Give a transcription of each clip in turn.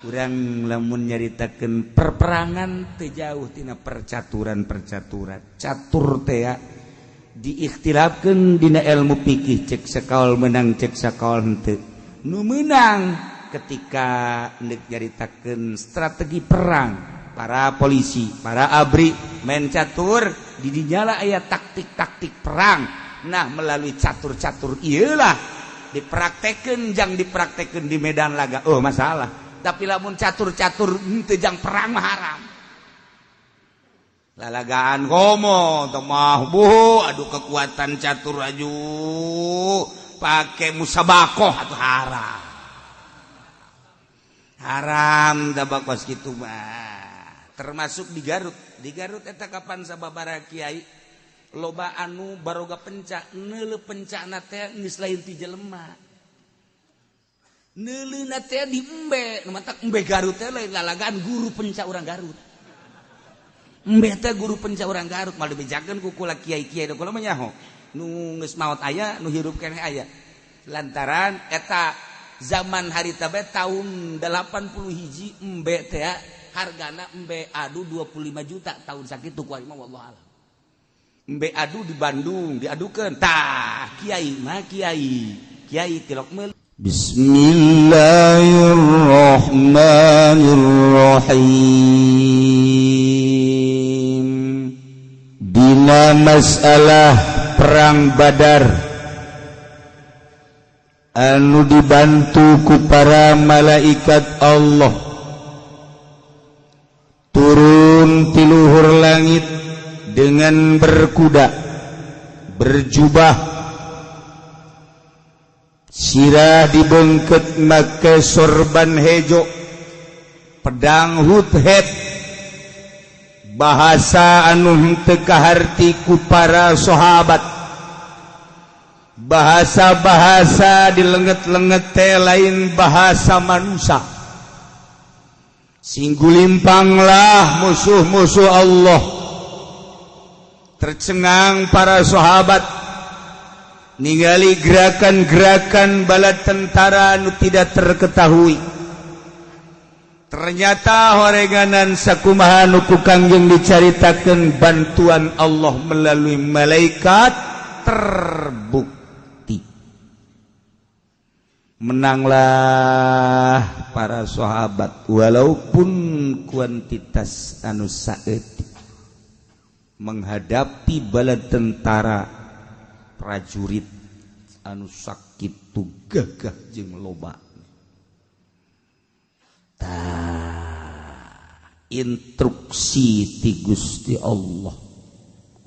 Urang lamun nyaritakeun perperangan teu jauh tina percaturan-percaturan. Catur teh diikhtilafkeun dina ilmu fikih, cek sakaol menang, cek sakaol henteu. Nu meunang ketika neuk nyaritakeun strategi perang, para polisi, para ABRI main catur, di dinyala aya taktik-taktik perang. Nah, melalui catur-catur iyalah dipraktekeun, jang dipraktekeun di medan laga. Oh, masalah. Tapi lamun catur-catur henteu jang perang mah haram. Lalagaan komo teu mah bu, aduh kekuatan catur aju pake musabakoh atau haram. Haram da bakos kitu mah. Termasuk di Garut. Di Garut eta kapan sababaraha kiai loba anu baroga pencak, neuleuh pencakna teh geus lain ti jelema. Neuleuhna teh di embe, nu matak embe Garut teh lain lalagaan guru pencak urang Garut. Embe teh guru pencak urang Garut, mal dibejakeun ku kula kiai-kiai da kula mah nyaho. Nu geus maot aya, nu hirup keneh aya. Lantaran eta zaman harita bae tahun 80 hiji embe teh hargana embe adu 25 juta tahun sakitu ku mah wallahu alam. Embe adu di Bandung diadukeun. Tah, kiai mah kiai. Kiai tilok meul. Bismillahirrahmanirrahim. Dina masalah perang Badar anu dibantu ku para malaikat Allah turun ti luhur langit dengan berkuda, berjubah, sirah dibengket make sorban hejo, pedang hudhead, bahasa anu henteu kaharti ku para sahabat, bahasa-bahasa dilenget-lenget teh lain bahasa manusia. Singgulimpanglah musuh-musuh Allah. Tercengang para sahabat ningali gerakan-gerakan bala tentara nu tidak terketahui. Ternyata horenganan sakumaha nu ku Kangjeng dicaritakeun bantuan Allah melalui malaikat terbukti. Menanglah para sahabat walaupun kuantitas anu saeutik menghadapi bala tentara prajurit anu sakitu gagah jeung loba. Tah, instruksi ti Gusti Allah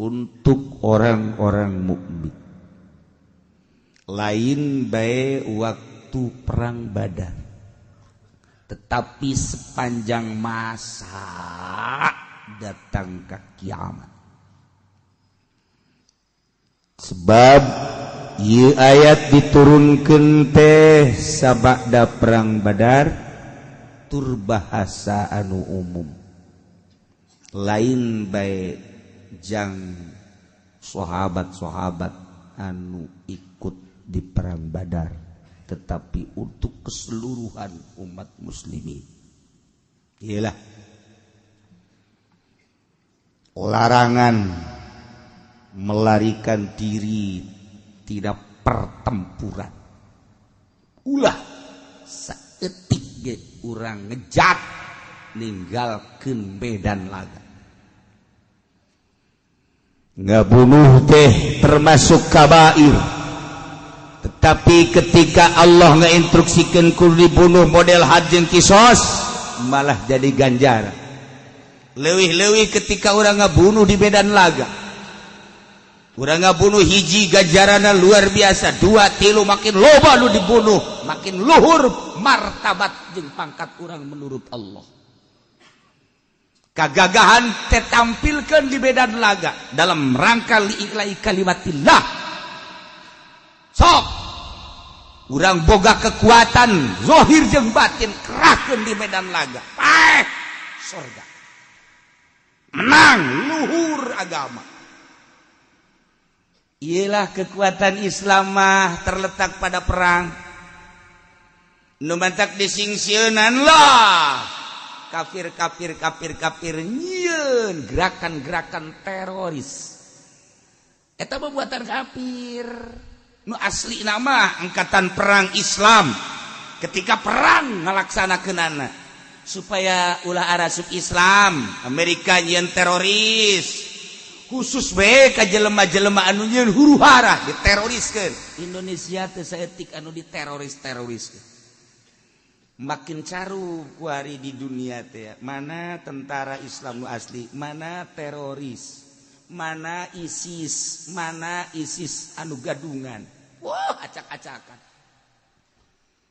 untuk orang-orang mukmin. Lain bae waktu perang Badar, tetapi sepanjang masa datang ke kiamat. Sebab ieu ayat diturunkeun teh sabada perang Badar, tur bahasa anu umum. Lain bae jang sahabat-sahabat anu ikut di perang Badar, tetapi untuk keseluruhan umat muslimin. Iyalah larangan melarikan diri tidak pertempuran. Ulah saeutik ge urang ngejat ninggalkeun medan laga. Ngabunuh teh termasuk kabair. Tetapi ketika Allah ngeinstruksikan kudu dibunuh model had jeung kisos, malah jadi ganjaran. Leuwih-leuwih ketika urang ngabunuh di medan laga. Urang ngabunuh hiji ganjaranna luar biasa, dua tilu makin loba nu dibunuh, makin luhur martabat jeung pangkat urang menurut Allah. Kagagahan tetampilkan di medan laga dalam rangka li'i'lai kalimatillah. Sok urang boga kekuatan zahir jeung batin kerahkeun di medan laga. Paeh sorga. Menang luhur agama. Ialah kekuatan Islam mah terletak pada perang. Nu mantak disingsieunan lah kafir kafir kafir kafir nyieun gerakan-gerakan teroris. Eta buatan kafir. Nu asli nama angkatan perang Islam ketika perang ngalaksanakeunana supaya ulah arasup Islam. Amerika nyieun teroris khusus bae ka jelema-jelema anu nyieun huru hara diteroriskeun. Indonesia teh saeutik anu diteroris-teroriskeun. Makin caru kuari di dunia teh, mana tentara Islam nu asli, mana teroris, mana ISIS, mana ISIS anu gadungan. Wah, acak-acakan.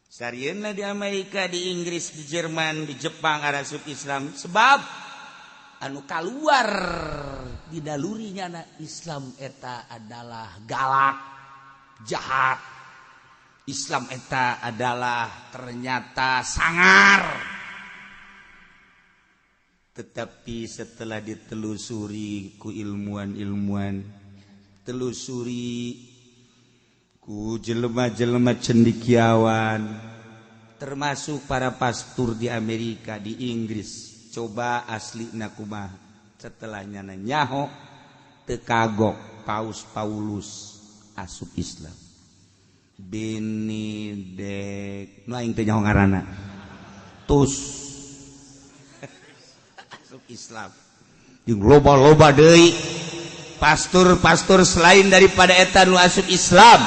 Sarieuna di Amerika, di Inggris, di Jerman, di Jepang arasup Islam sebab anu kaluar di nalurinya na Islam eta adalah galak, jahat. Islam eta adalah ternyata sangar. Tetapi setelah ditelusuri ku ilmuwan-ilmuwan, telusuri ku jelema-jelema cendikiawan, termasuk para pastur di Amerika, di Inggris, coba asli kumaha. Setelahnya nyaho teu kagok Paus Paulus asup Islam. Benedek nu aing teh nyaho ngaranna tus asup Islam. Jeung loba-loba deui pastur-pastur selain daripada eta nu asup Islam.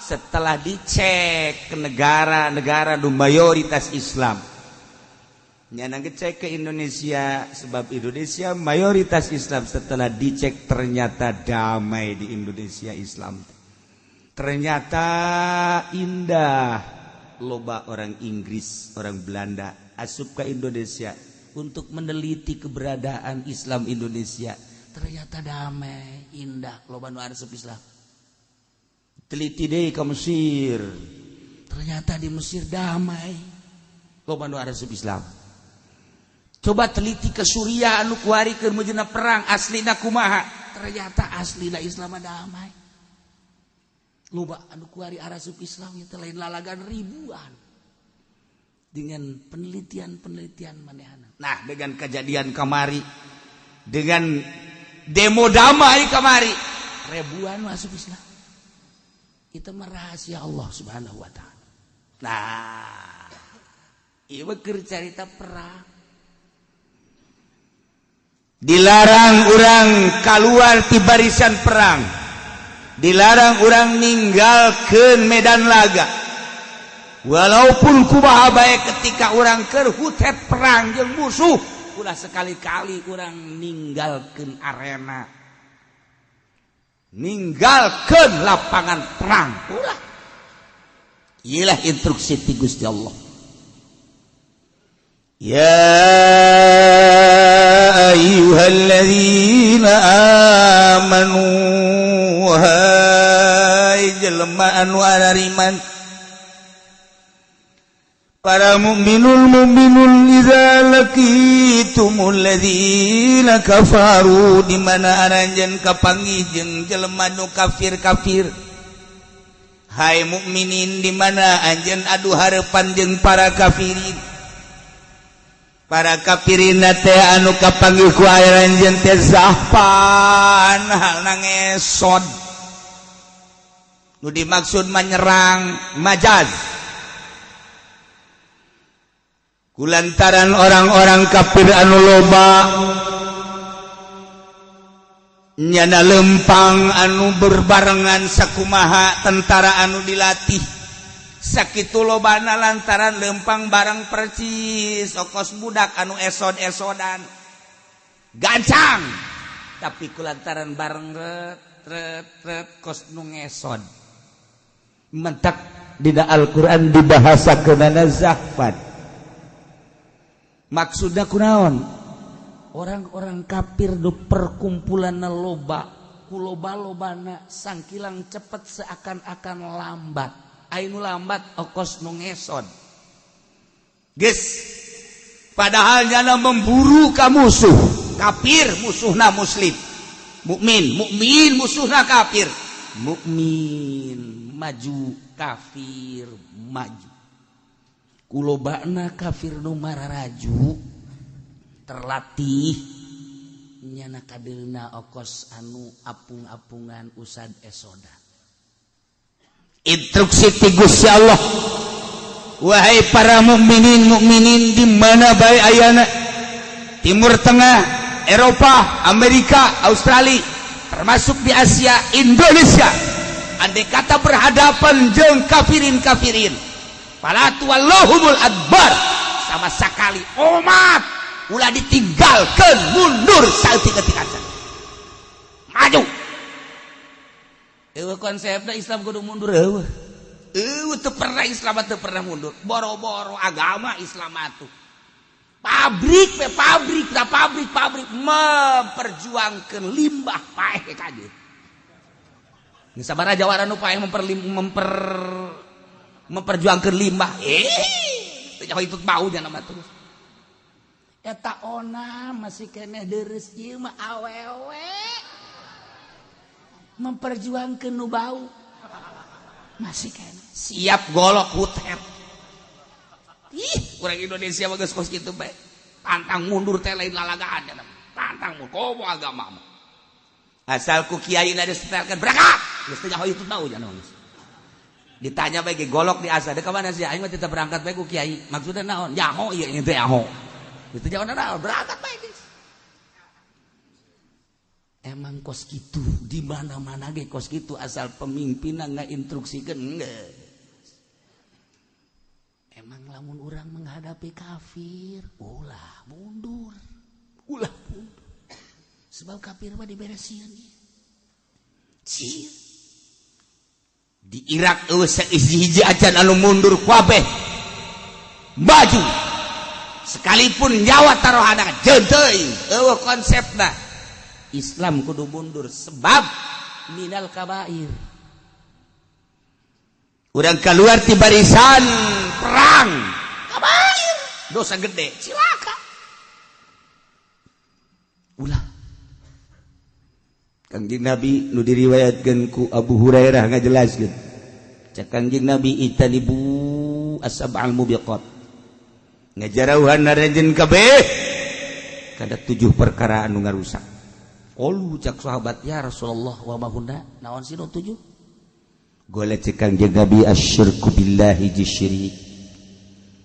Setelah dicek ke negara-negara nu mayoritas Islam, nyana ngecek ke Indonesia sebab Indonesia mayoritas Islam. Setelah dicek ternyata damai di Indonesia Islam, ternyata indah. Loba orang Inggris, orang Belanda asup ke Indonesia untuk meneliti keberadaan Islam Indonesia. Ternyata damai, indah, loba nu asup Islam. Teliti deh ke Mesir, ternyata di Mesir damai, loba nu asup Islam. Coba teliti ke Suriah anu kuari keur meujeuhna perang, aslina kumaha, ternyata aslina Islam damai. Loba anu kuari arasup Islam itu lain lalagan ribuan dengan penelitian-penelitian manehana. Nah, dengan kejadian kamari, dengan demo damai kamari, ribuan masuk Islam. Itu mah rahasia Allah Subhanahu wa taala. Nah, ieu keur carita perang. Dilarang orang keluar ti barisan perang. Dilarang orang ninggalkeun medan laga. Walaupun kumaha bae ketika orang keur hutet perang jeung musuh, ulah sekali-kali orang ninggalkeun arena, ninggalkeun lapangan perang, ulah. Iyalah instruksi ti Gusti Allah. Ya ayyuhalladzina amanu, wahai jelema anu arariman, para mukminul mukminun, idza laqitumul ladzina kafaru, di mana aranjeun kapanggih jeung jelema nu kafir-kafir. Hai mukminin, di mana anjeun adu hareupan jeung para kafirin. Para kafirin teh anu kapanggih ku aranjeun teh zahfan, halna ngesod. Nu dimaksud menyerang majaz. Kulantaran orang-orang kafir anu loba nyana lempang anu berbarengan sakumaha tentara anu dilatih sakitu lobana lantaran lempang barang percis okos budak anu esod-esodan gancang, tapi kulantaran bareng ret ret ret kos nu ngesod. Mentak dina Al-Qur'an dibahasakeunana zahfan. Maksudna kunaon? Orang-orang kafir do perkumpulan loba, ku loba-lobana sangkilang cepet seakan-akan lambat. Ainu lambat okos nu ngesod. Geus, padahal nyana memburu ka musuh, kafir musuhna muslim. Mukmin, mukmin musuhna kafir. Mukmin maju, kafir maju. Kulobana kafir nu mararaju terlatih nyana kadeuna okos anu apung-apungan usad esoda. Instruksi ti Gusti Allah, wahai para mukminin mukminin di mana bae ayana, Timur Tengah, Eropa, Amerika, Australia, termasuk di Asia, Indonesia, andai kata berhadapan jeung kafirin kafirin, fala tuwalluhumul adbar, sama sekali omat ulah ditinggalkan, mundur saeutik-eutik acan maju. Eueuh konsepna Islam kudu mundur, eueuh. Eueuh, teu pernah Islam teu pernah mundur. Boro-boro agama Islam atuh. Pabrik we pabrik, da pabrik pabrik memperjuangkan limbah paeh ka dieu. Geus sabaraha jawara nu paeh memperjuangkan limbah. Teu nyaho itu bau nya nama terus. Eta ona masih keneh deres, ieu mah awewe memperjuangkan nu bau masih keneh siap golok hutet. Ih, urang Indonesia mah geus kos kitu bae, pantang mundur teh lain lalagaan nya, pantang mundur komo agama mah. Asal ku kiai na disetelkeun berangkat, geus teu nyaho itu bau nya geus. Ditanya bae ge golok di asa, "Deuk ka mana sih?" "Aing mah tetep berangkat bae ku kiai." Maksudna naon? Nyaho ieu teh nyaho. Itu jangan naon, berangkat bae geus. Emang kos gitu di mana-mana ge kos gitu, asal pemimpin ngainstruksikeun geus. Emang lamun urang menghadapi kafir ulah mundur, ulah mundur. Sebab kafir mah diberesieun. Sieun. Di Irak eueuh hiji acan anu mundur, kabeh maju. Sekalipun nyawa taruhana jeung teuing, eueuh konsepna Islam kudu mundur sebab minal kabair. Urang keluar ti barisan perang kabair, dosa gede, cilaka. Ulah. Kangjeng Nabi nu diriwayatkeun ku Abu Hurairah ngajelaskeun. Cek Kangjeng Nabi, ijtanibu as-sab'al mubiqat. Ngajarauhan narejen kabeh kada tujuh perkara anu ngarusak. Qalu, cak sahabat, ya Rasulullah, wa ma hunna, naon sih nu tujuh? Golek cek Kangjeng Nabi, asyirku billahi syirik.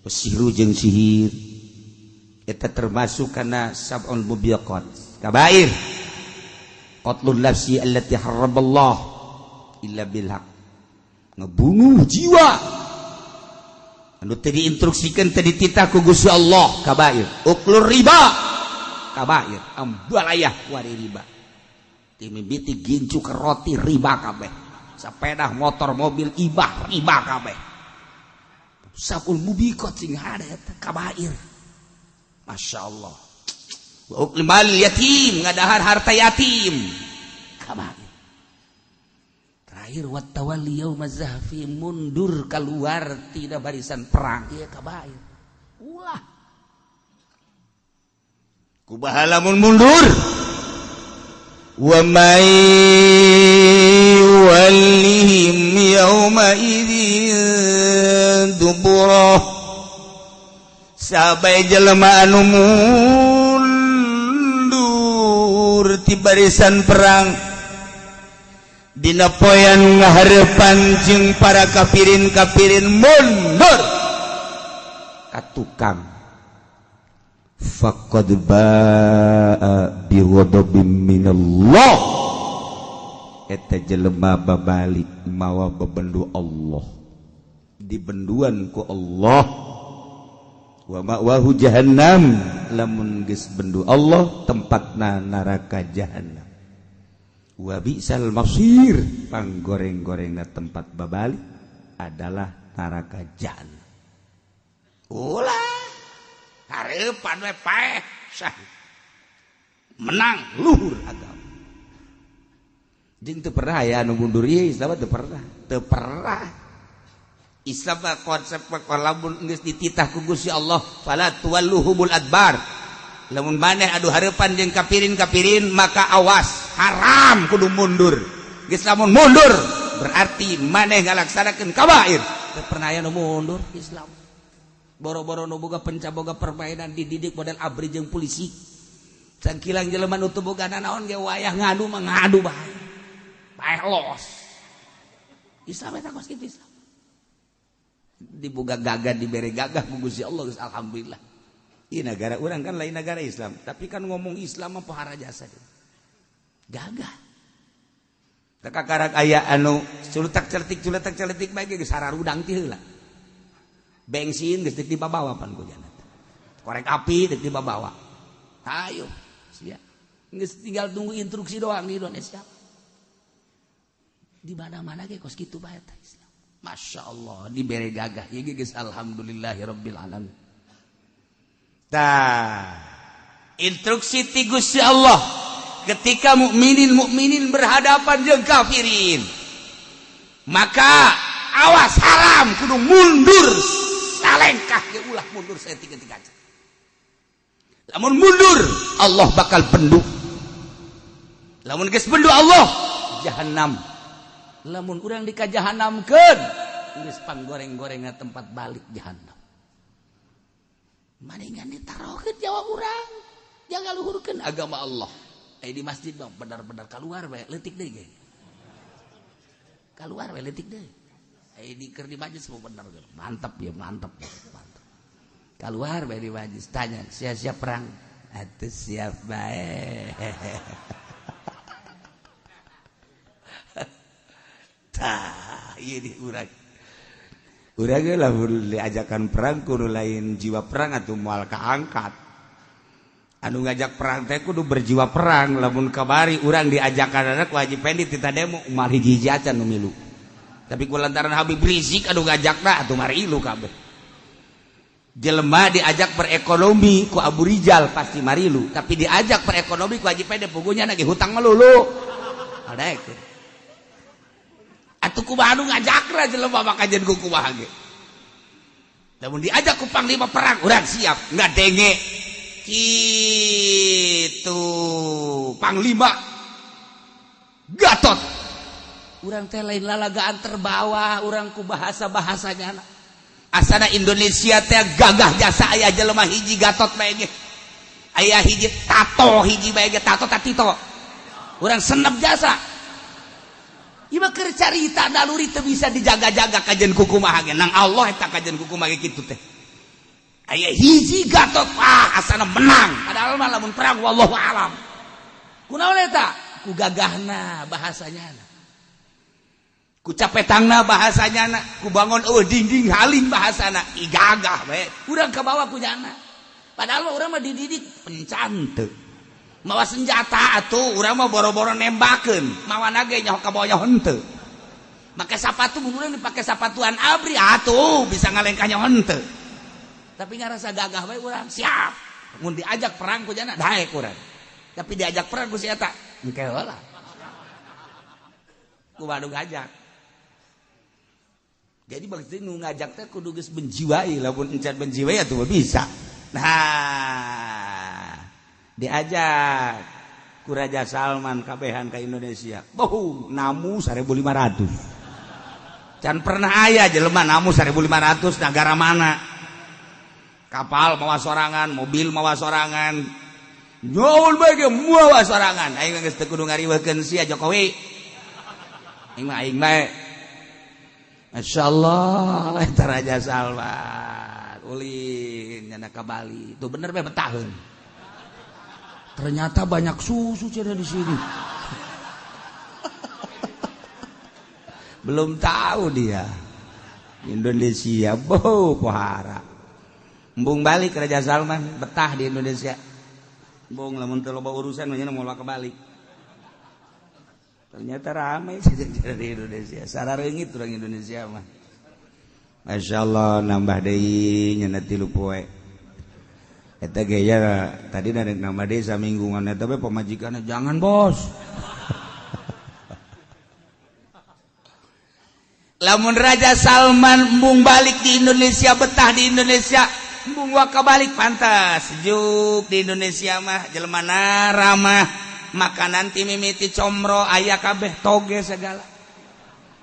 Sihru jeung sihir. Eta termasuk kana sab'ul mubiqat. Kabair. Qatlun nafsi allati harramallah illa bil haq. Ngebunuh jiwa anu teu diinstruksikeun, teu dititah ku Gusti Allah, kabair. Uklur riba, kabair. Ambalayah wari riba. Ti mimiti gincu ke roti riba kabeh. Sepeda motor, mobil, ibah riba kabeh. Sab'ul mubiqat sing hade eta kabair. Masya Allah. Wa ukli mal yatim, ngadahar harta yatim, kabair. Terakhir, wat tawalli yaumaz zahfi, mundur keluar tidak barisan perang, ieu kabair. Ulah. Kumaha lamun mundur? Wa may yuwallihim yawma idzin duburah, sabai jelema anu mundur ti barisan perang dina poean ngahareupan jeung para kafirin-kafirin, mundur ka tukang, faqad ba'a bi ghadabim minallah, eta jelema babalik mawa bebendu Allah, dibenduan ku Allah, wa ma'wahu jahannam, lamun geus bendu Allah tempatna neraka jahannam, wa bi'sal masir, panggoreng-gorengna tempat babalik adalah neraka jahannam. Ulah hareupan we paeh syahid, menang luhur agama. Jeung teu pernah aya anu mundur ieu Islam, teu pernah, teu pernah. Islam mah konsep lamun geus dititah ku Gusti Allah, fala tuwalluhumul adbar, lamun maneh adu hareupan jeung kafirin-kafirin maka awas, haram kudu mundur. Geus lamun mundur berarti maneh ngalaksanakeun kabair. Teu pernah aya nu mundur Islam. Boro-boro nu boga penca boga permainan dididik model ABRI jeung polisi. Sangkilang jelema nu teu boga nanaon ge wayah ngadu mah ngadu bae. Bae los. Islam eta kos kitu Islam. Diboga gagah dibere gagah ku Gusti Allah geus alhamdulillah. Ieu negara urang kan lain negara Islam, tapi kan ngomong Islam mah pohara jasa. Gagah. Teka karak aya anu culutak celetik bae geus hararudang ti heula. Bensin geus deuk dibabawa pan ku jana. Korek api deuk dibabawa. Ayo, siap. Geus tinggal tunggu instruksi doang di Indonesia. Di mana-mana ge kos kitu bae teh Islam. Masya Allah dibere gagah ieu ge geus alhamdulillahirabbil alamin. Tah, instruksi ti Gusti Allah ketika mukminin mukminin berhadapan jeung kafirin, maka awas haram kudu mundur salengkah ge ulah mundur saeutik-eutik aja. Lamun mundur Allah bakal bendu. Lamun geus bendu Allah jahanam. Lamun urang dikajahanamkeun geus panggoreng-gorengna tempat balik jahanam. Maningan ditarohkeun jawab urang, jangan luhurkeun agama Allah. Di masjid bang benar-benar keluar bae leutik deui ge. Keluar bae leutik deui. Di keur di majlis mau bener mantap ya mantap mantap. Keluar bae di majlis tanya siap-siap perang. Atuh siap bae. Tah, ieu di urang. Urang ge lamun diajakan perang kudu lain jiwa perang atuh moal kaangkat. Anu ngajak perang teh kudu berjiwa perang, lamun kabari urang diajakan anak wajib pendi tita demo moal hiji-hiji acan nu milu. Tapi ku lantaran Habib Rizik anu ngajakna atuh marilu kabeh. Jelema diajak perekonomi ku Abu Rizal pasti marilu, tapi diajak perekonomi ku Haji Pende pugunya nagih hutang melulu. Adaek. Atuh kumaha anu ngajakna jelema maka jeung ku kumaha ge. Lamun diajak ku panglima perang urang siap, ngadenge. Kitu panglima Gatot. Urang teh lain lalagaan terbawa urang ku bahasa-bahasanya. Asana Indonesia teh gagah jasa aya jelema hiji Gatot bae ge. Aya hiji tato hiji bae ge tato tatito. Urang senep jasa. Ieu mah keur carita naluri teu bisa dijaga-jaga kajen ku kumaha ge. Nang Allah eta kajen ku kumaha ge kitu teh. Aya hiji Gatot ah asana menang. Padahal mah lamun perang wallahu alam. Kunaon eta? Ku gagahna bahasanya. Ku capetangna bahasanya na, ku bangun eueuh dinding haling bahasana, ih gagah bae. Urang kabawa ku jana. Padahal mah urang mah dididik pencan teu. Mawa senjata atuh urang mah boro-boro nembakeun, mawana ge nyaho kabawa nyaho henteu. Make sapatu mun urang dipake sapatuan ABRI atuh bisa ngalengkah nyaho henteu. Tapi ngarasa gagah bae urang, siap. Mun diajak perang ku jana daek urang. Tapi diajak perang ku si eta, engke heula. Ku badu ngajak. Jadi berarti nu ngajak teh kudu geus menjiwai, lamun encan menjiwai atuh bisa. Nah, diajak ku Raja Salman kabehan ka Indonesia. Bohong, namu 1500. Can pernah aya jelema namu 1500 negara mana? Kapal mawa sorangan, mobil mawa sorangan. Nyaul bae ge mawa sorangan. Aing geus teu kudu ngariweukeun sia Jokowi. Aing mah aing bae. Masya Allah, eta Raja Salman ulin nyana ka Bali. Itu bener bae betaheun. Ternyata banyak susu cenah di sini. Belum tahu dia. Indonesia bau pohara. Embung balik Raja Salman betah di Indonesia. Embung lamun teu loba urusan mah nya moal ka Bali. Ternyata ramai saja di Indonesia. Sarareungit urang Indonesia mah. Masya Allah nambah deui nya 3 poe. Eta ge ya tadi dari nambah deui samingguan eta we pamajikanna jangan bos. Lamun Raja Salman embung balik di Indonesia betah di Indonesia, embung waka balik pantas sejuk di Indonesia mah jelema ramah. Makanan ti mimiti comro aya kabeh toge segala.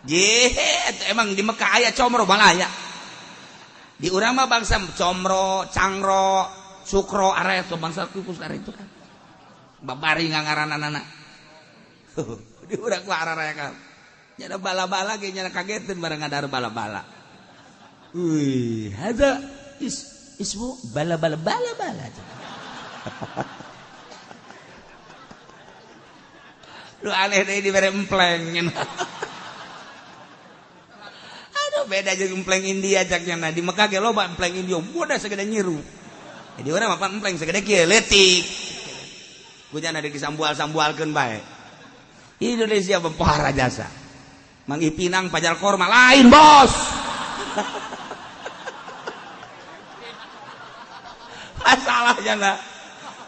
Jeh, emang di Mekah aya comro malah aya. Di urang mah bangsa comro, cangro, sukro, aret, bangsa kukus arek itu kan. Babari ngaranana. Di urang mah araraya kan. Nyana bala-bala ge nyana kageteun bareng ngadar bala-bala. Wih, hadza ismu bala-bala bala-bala. Lu aneh deui dibere empleng. Aduh beda jeung empleng India caknya nah di Mekah ge loba empleng India bodas segede nyiru. Jadi urang mah empleng segede kieu leutik. Kunyana di sambual-sambualkeun bae. Indonesia bempara jasa. Manggih Pinang pajar korma lain bos. Masalahnya lah.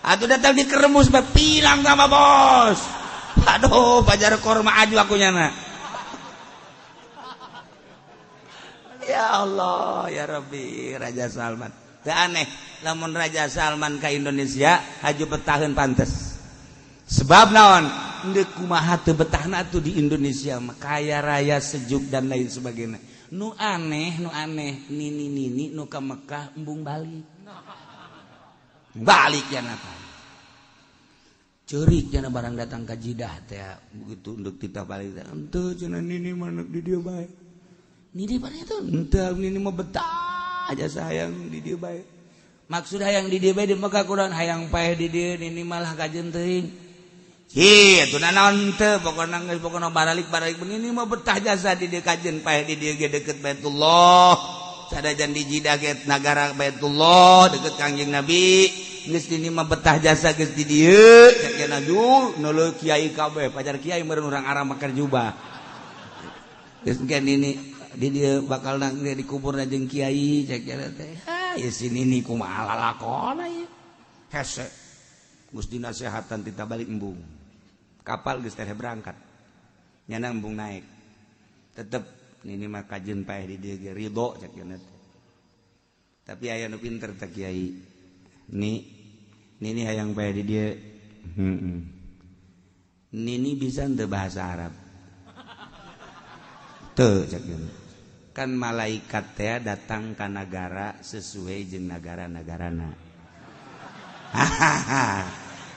Atuh datang dikeremus bae Pinang sama bos. Aduh, pajar korma aju aku nyana. Ya Allah, ya Rabbi, Raja Salman. Teu aneh lamun Raja Salman ka Indonesia haju betaheun pantes. Sebab naon? Endek kumaha teu betahna atuh di Indonesia mah kaya raya, sejuk dan lain sebagainya. Nu aneh, nini-nini nu ka Mekah embung balik. Balik ya napa? Ceurik jana barang datang ka Jidah teh begitu endek titah balik teh henteu cenah nini mah di dieu bae. Nini barang itu henteu nini mah betah aja sayang di dieu bae. Maksud hayang di dieu bae di Mekah kurang hayang paeh di dieu nini malah kajeun teuing. Hi atuh naon teu pokona geus pokona baralik-baralik nini mah betah jasa di dieu kajeun paeh di dieu ge deukeut Baitullah. Sadajan di Jidah ge nagara Baitullah deukeut Kangjeng Nabi. Geus nini mah betah jasa geus di dieu cek naju neuleuh kiai kabeh pacar kiai meureun urang Arab make jubah. Geus engke nini di dieu bakal nang dikuburna jeung kiai cek teh. Ha ieu si nini kumaha lalakona ieu. Hese. Geus dinasehatan tita balik embung. Kapal geus teh berangkat. Nyana embung naik. Tetep nini mah kajeun paeh di dieu ge ridho cek teh. Tapi aya nu pinter teh kiai. Ni nini hayang paeh di dieu. Nini bisa henteu bahasa Arab. Teu cek kan malaikat teh datang ka nagara sesuai jeung nagara-nagarana.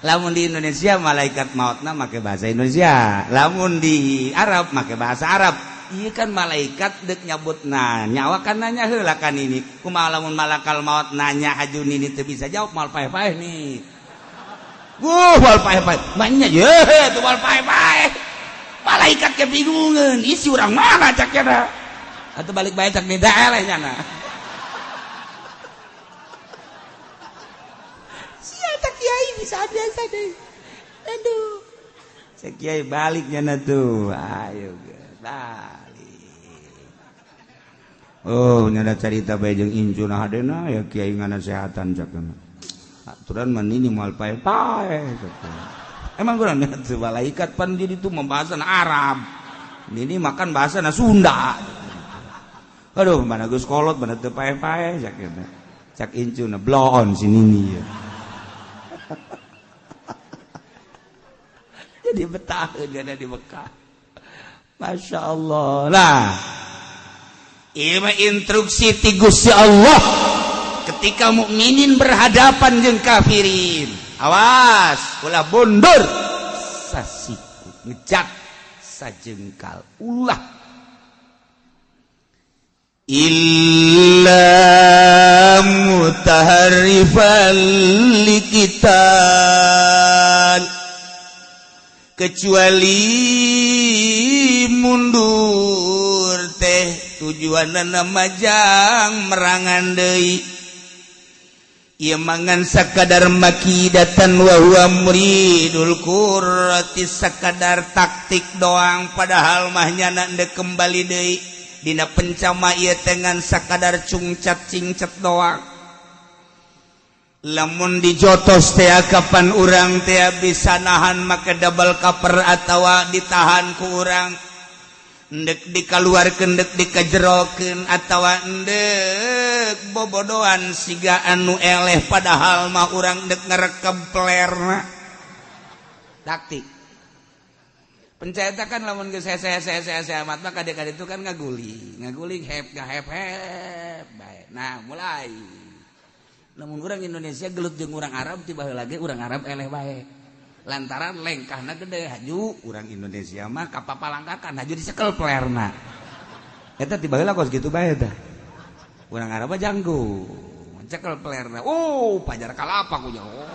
Lamun di Indonesia malaikat mautna make bahasa Indonesia, lamun di Arab make bahasa Arab. Iya kan malaikat dek nyabut nyawa kan nanya heula kan ini. Kumaha lamun malakal maut nanya haju nini teu bisa jawab mal paeh-paeh nih. Wuh mal paeh-paeh. Manya ye tuh mal paeh-paeh. Malaikat kebingungan, isi urang mana cak nya. Atuh balik bae cak nida eleh nyana. Sia cak kiai bisa biasa deh. Aduh. Cak kiai balik nyana tuh. Ayo balik. Oh, nyada carita bae jeung incuna hadena ya kiai nganasehatan cak kana. Aturan mah nini moal pae-pae. Emang kurang teu malaikat pan di ditu membahasana Arab. Nini makan bahasana Sunda. Aduh, mana geus kolot mana teu pae-pae cak kana. Cak incuna bloon si nini ya. Jadi betaheun ada di Mekah. Masya Allah. Lah, ieu mah instruksi ti Gusti Allah ketika mukminin berhadapan jeung kafirin. Awas, ulah mundur sasiku ngejak sajengkal ulah illa mutaharrifan liqital, kecuali mundur teh tujuanana majang merangan deui. Ieu mangan sakadar makidatan wa huwa muridul qurrati, sakadar taktik doang padahal mah nyana endek kembali deui dina pencama ieu teh ngan sakadar cungcat cingcat doang. Lamun dijotos teh kapan urang teh bisa nahan make double cover atawa ditahan ku urang, endek dikaluarkeun endek dikajerokeun atawa endek bobodoan siga anu eleh padahal mah urang endek ngerekam plerna. Taktik Penca eta kan lamun geus hese-hese amat mah kade-kade itu kan ngaguling, ngaguling hep ngahep hep bae. Nah, mulai. Lamun urang Indonesia gelut jeung urang Arab tiba heula ge urang Arab eleh bae. Lantaran lengkahna gede haju urang Indonesia mah kapapalangkakan haju dicekel pelerna. Eta tiba heula kos kitu bae tah. Urang Arab mah janggung, cekel pelerna. Oh, pajar kalapa ku nya. Oh.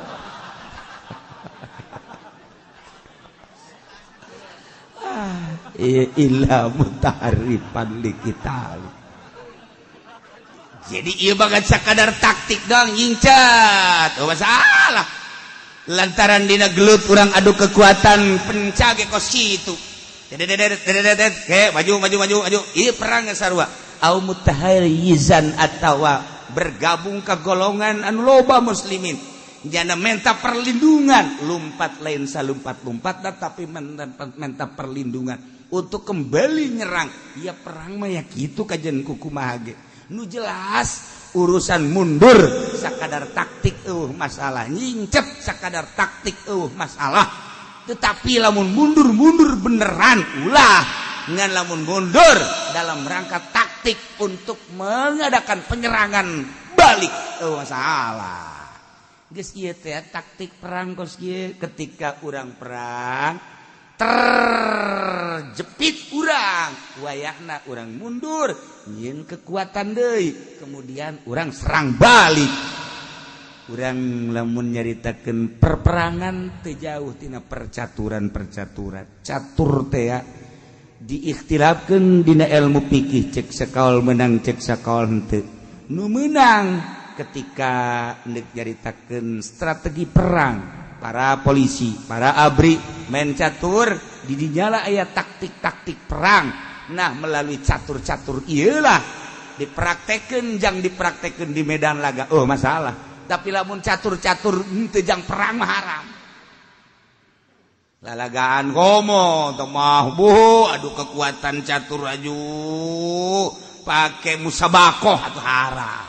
Illa mutaharifan liqital. Jadi ieu bagat sakadar taktik doang nyingcat. Oh masalah. Lantaran dina gelut urang adu kekuatan penca ge kos kitu. Dedet maju maju maju maju. Ieu perang sarua. Au mutahayyizan atawa bergabung ke golongan anu loba muslimin. Jana menta perlindungan, lumpat lain salumpat-lumpat tapi menta perlindungan untuk kembali nyerang. Ya perang mah ya kitu kajen kukumaha ge. Nu jelas urusan mundur sakadar taktik masalah, nyincep sakadar taktik masalah. Tetapi lamun mundur-mundur beneran ulah, ngan lamun mundur dalam rangka taktik untuk mengadakan penyerangan balik masalah. Geus ieu teh taktik perang kos kieu ketika urang perang terjepit urang wayahna urang mundur nyieun kekuatan deui kemudian urang serang balik. Urang lamun nyaritakeun perperangan teu jauh tina percaturan-percaturan. Catur teh diikhtilafkeun dina ilmu fikih cek sakaol menang cek sakaol henteu. Nu meunang ketika ndek nyaritakeun strategi perang para polisi, para abri main catur di dinyala aya taktik-taktik perang. Nah melalui catur-catur iyalah dipraktekeun jang dipraktekeun di medan laga. Oh masalah. Tapi lamun catur-catur henteu jang perang mah haram. Lalagaan komo teu mah bu adu kekuatan catur aju pake musabakoh atuh haram.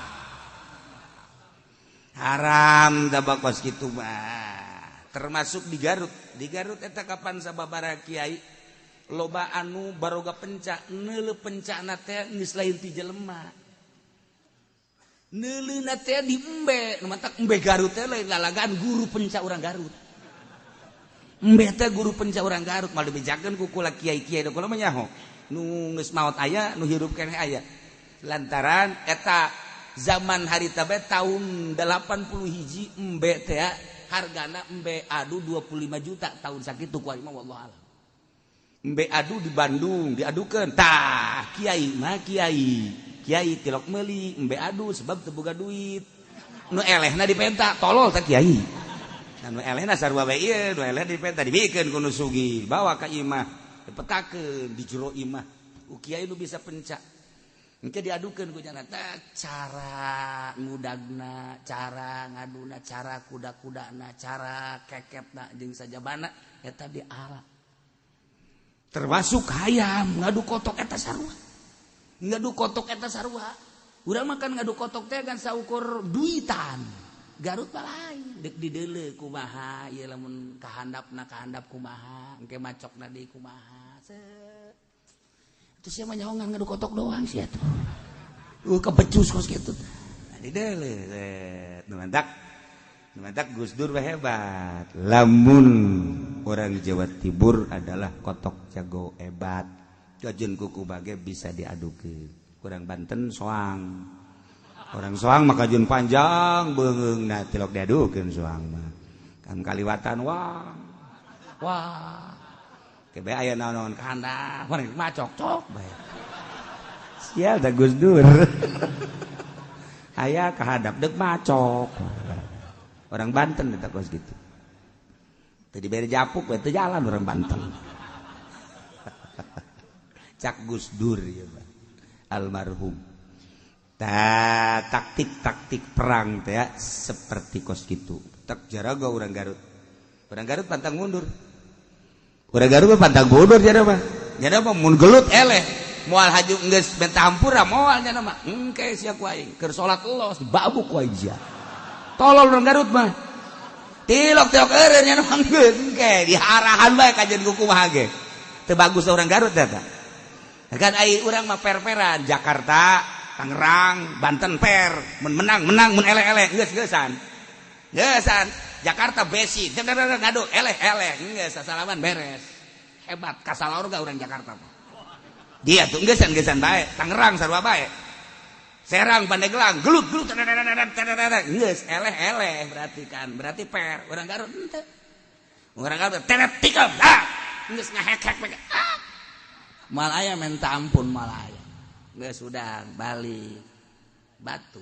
Haram dabakos kitu mah. Termasuk di Garut. Di Garut eta kapan sababaraha kiai loba anu baroga penca, neuleuh pencana teh geus lain ti jelema. Neuleuhna teh di embe, nu matak embe Garut teh lain lalagaan guru penca urang Garut. Embe teh guru penca urang Garut, mal dibejakeun ku kula kiai-kiai da kula mah nyaho. Nu geus maot aya, nu hirup keneh aya. Lantaran eta zaman harita bae tahun 80 hiji embe teh hargana embe adu 25 juta tahun sakitu ku aing mah wallahu alam. Embe adu di Bandung diadukeun tah kiai mah kiai kiai tilok meuli embe adu sebab teu boga duit nu elehna dipenta tolol tah kiai. Nah, nu elehna sarua bae ieu nu elehna dipenta dibikeun ku nu sugih bawa ka imah dipetakeun di jero imah ku kiai nu bisa penca. Engke diadukeun ku jana cara ngudagna, cara ngaduna, cara kuda-kudana, cara kekepna jeung sajabana eta diala. Termasuk hayam ngadu kotok eta sarua. Ngadu kotok eta sarua. Urang makan ngadu kotok teh kan saukur duitan. Garut mah lain, deuk dideuleu kumaha ieu lamun kahandapna kahandap kumaha, engke macokna deui kumaha. Set. Itu siapa nyahongan ngadu kotok doang sih atuh. Kebecus kos kitu. Nah, dideuleu. Nu mantak Gus Dur hebat. Lamun orang Jawa Timur adalah kotok jago hebat. Jajan kuku bage bisa diadukeun. Kurang Banten soang. Orang soang mah kajun panjang beungeung nah tilok diadukeun soang mah. Kan kaliwatan wah. Wah. Kebe aya naon-naon kahandap, macok cok bae. Sial da Gus Dur. Aya kahadap deuk macok. Orang Banten eta kos kitu. Teu dibere japuk we teu jalan orang Banten. Cak Gus Dur ieu mah. Almarhum. Ta taktik-taktik perang teh seperti kos kitu. Tak jaraga urang Garut. Urang Garut pantang mundur. Urang Garut mah pantang mundur jana mah. Jana mah mun gelut eleh. Moal haju geus benta hampura moal jana mah. Engke sia ku aing keur salat los dibabuk ku aing sia. Tolol urang Garut mah. Tilok-tilok eureun nya mah engke diarahan bae kajeun ku kumaha ge. Teu bagus orang Garut eta. Kan ai urang mah per-peran Jakarta, Tangerang, Banten per, mun menang menang, mun eleh-eleh geus geusan. Geusan Jakarta besi, ngadu eleh-eleh geus sasalaman beres. Hebat kasalorga urang Jakarta mah. Dia tuh geusan-geusan bae, Tangerang sarua bae. Serang Pandeglang gelut-gelut geus eleh-eleh berarti kan, berarti per. Urang Garut henteu. Urang Garut teret tikam. Ah, geus ngahek-hek. Ah. Mal aya minta ampun mal aya. Geus sudah balik batu.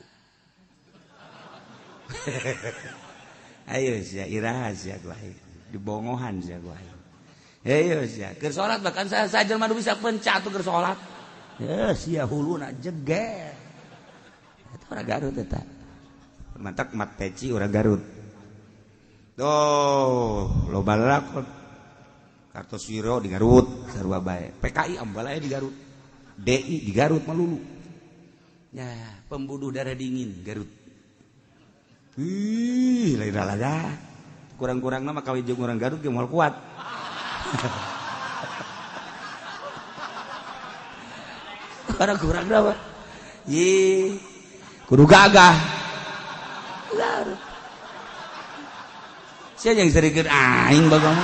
Ayo sia iraha sia gua dibongohan sia gua. Ayo sia keur salat bahkan saya sajelma nu bisa penca atuh keur salat. Ya sia huluna jeger. Eta urang Garut eta. Mantak mat peci urang Garut. Tuh, loba lakon. Kartoswiro di Garut sarua bae. PKI ambalaya di Garut. DI di Garut melulu. Ya, pembunuh darah dingin Garut. Ih, lain lalaga. Kurang-kurang nama kawin jeung urang Garut ge moal kuat. Kurang-kurang nama. Ih, kudu gagah. Garut. Sia yang serikeun aing bagong.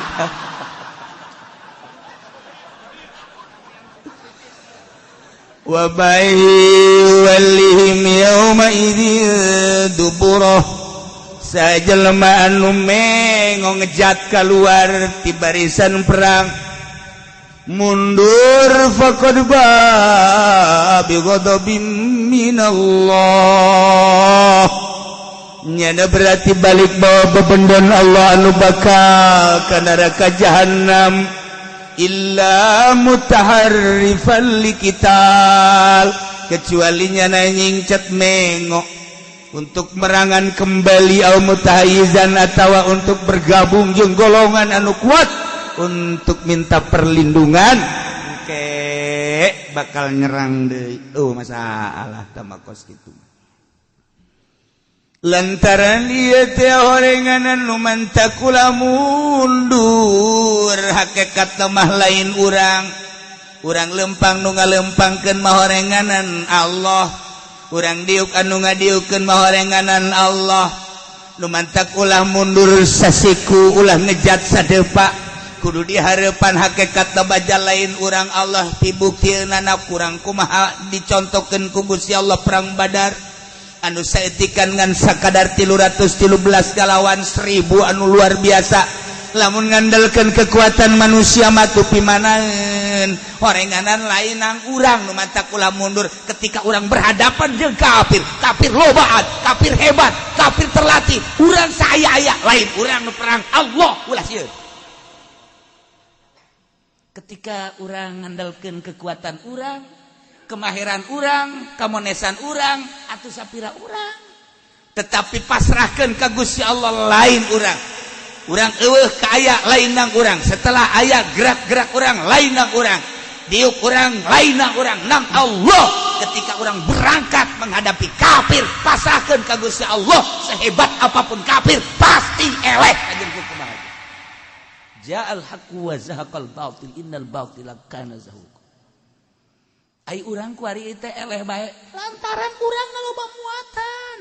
Wa bayyalihim yauma idzin duburah sajelma anu mengo ngejat keluar ti barisan perang mundur faqad ba bi ghadabim minallah nyana berarti balik bawa bebendon Allah anu bakal ka neraka jahannam illa mutaharrifan liqital kecuali nyana nyingcet mengo untuk merangan kembali au mutahayyizan atawa untuk bergabung jeung golongan anu kuat untuk minta perlindungan ke bakal nyerang deui. Oh masalah tamakos kitu lantaran ieu teh horenganan nu mantakula mundur hakikat mah lain urang urang lempang nu ngalempangkeun mah horenganan Allah urang diuk anu ngadiukeun mah horenganan Allah nu mantak ulah mundur sasiku ulah ngejat sadepa kudu dihareupan hakikat baja lain urang Allah pibuktieunan kurang kumaha dicontohkeun ku Gusti Allah perang Badar anu saetikan ngan sakadar 313 galawan 1000 anu luar biasa lamun ngandelkeun kekuatan manusia mah tupi manaeun horenganan lain nang urang nu mantak ulah mundur ketika urang berhadapan jeung kafir kafir lobaan kafir hebat kafir terlatih urang saaya-aya lain urang nu perang Allah ulah sieun. Ketika urang ngandelkeun kekuatan urang kemahiran urang, kamonesan urang, atau sapira urang, tetapi pasrahkan ke Gusti Allah lain urang. Urang eueuh ka aya lain nang urang. Setelah aya gerak-gerak urang lain nang urang. Diuk urang lain nang urang, nang Allah. Ketika urang berangkat menghadapi kafir, pasrahkan ke Gusti Allah. Sehebat apapun kafir, pasti eleh anjeun kumaha. Ja'al haqqu wa zahaqal batil innal batila kana zahuqa. Ai urang ku ari teh eleh bae lantaran urang loba muatan.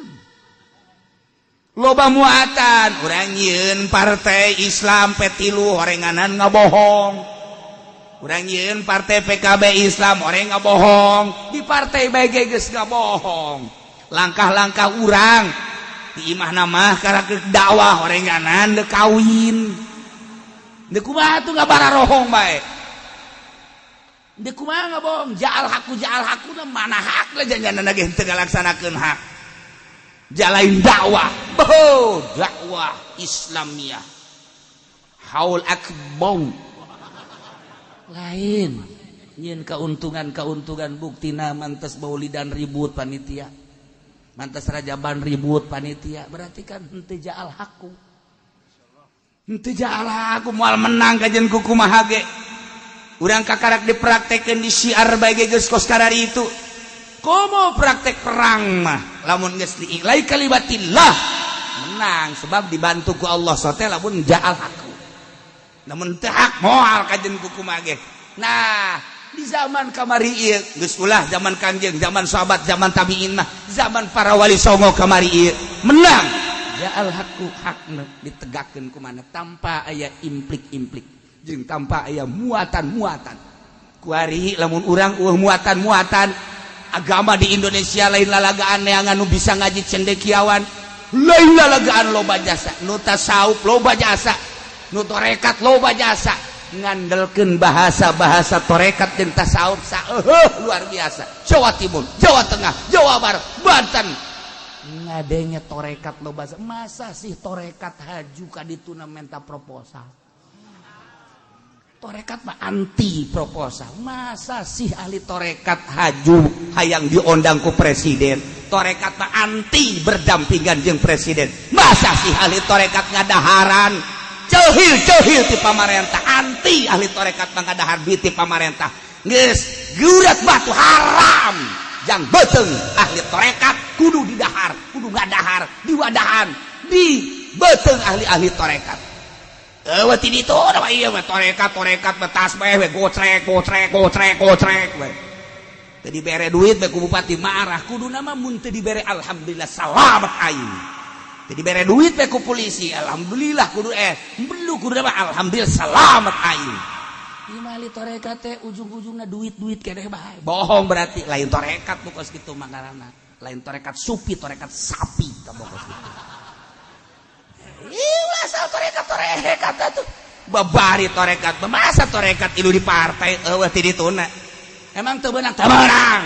Loba muatan urang nyieun partai Islam P3 horenganan ngabohong. Urang nyieun partai PKB Islam horeng ngabohong, di partai BG geus ngabohong. Langkah-langkah urang di imahna mah karak dakwah horenganan deuk kawin. Deuk kumaha tuh ngabararohong bae. Deuk kumaha ngabohong, jaal haku mana hak lah jangan lagi henteu ngalaksanakeun hak. Jalain dakwah, boh dakwah Islamiyah. Haul akbar. Lain nyieun keuntungan-keuntungan buktina mantas maulidan ribut panitia. Mantas rajaban ribut panitia, berarti kan henteu jaal haku. Henteu jaal haku moal menang kajian kumaha ge. Urang kakarak dipraktekkeun di syiar bae geus kos karari itu. Komo praktek perang mah lamun geus diiklai kalimatillah menang sebab dibantu ku Allah sote lamun jaal haku. Lamun teu hak moal kajen ku kumaha ge. Nah, di zaman kamari ieu geus ulah zaman Kanjeng, zaman sahabat, zaman tabiin mah, zaman para wali songo kamari ieu menang. Ya al haqqu hakna ditegakkeun kumana tanpa aya implik-implik jeung tanpa aya muatan-muatan. Kuari lamun urang eueuh muatan-muatan agama di Indonesia, lain lalagaan neangan nu bisa ngaji cendekiawan, lain lalagaan loba jasa, nu tasawuf loba jasa, nu torekat loba jasa, ngandelkeun bahasa-bahasa torekat jeung tasawuf saeuheuh luar biasa. Jawa Timur, Jawa Tengah, Jawa Barat, Banten ngadenge torekat loba. Masa sih torekat haju ka dituna menta proposal? Torekat mah anti proposal. Masa sih ahli torekat haju hayang diondang ku presiden? Torekat mah anti berdampingan jeung presiden. Masa sih ahli torekat ngadaharan ceuhil ceuhil ti pamarentah? Anti ahli torekat mah ngadahar duit ti pamarentah. Geus gurat batu haram jang beuteung ahli torekat, kudu didahar, kudu ngadahar diwadahan di beuteung ahli-ahli torekat. Eueuh ti ditu mah, ieu mah torekat torekat mah tasbeh we gocrek gocrek gocrek gocrek we. Teu dibere duit we ku bupati marah. Kuduna mah mun teu dibere, alhamdulillah, salamet aing. Teu dibere duit we ku polisi, alhamdulillah, kudu belu kudu mah alhamdulillah, salamet aing. Ieu mah ahli torekat teh ujung-ujungna duit-duit keneh bae. Bohong, berarti lain torekat nu kos kitu mah ngaranna. Lain torekat supi, torekat sapi ka kos kitu. Ih, asal torekat torekat atuh. Babari torekat, masa torekat ilu di partai, eueuh ti dituna. Emang teu beunang, teu beunang.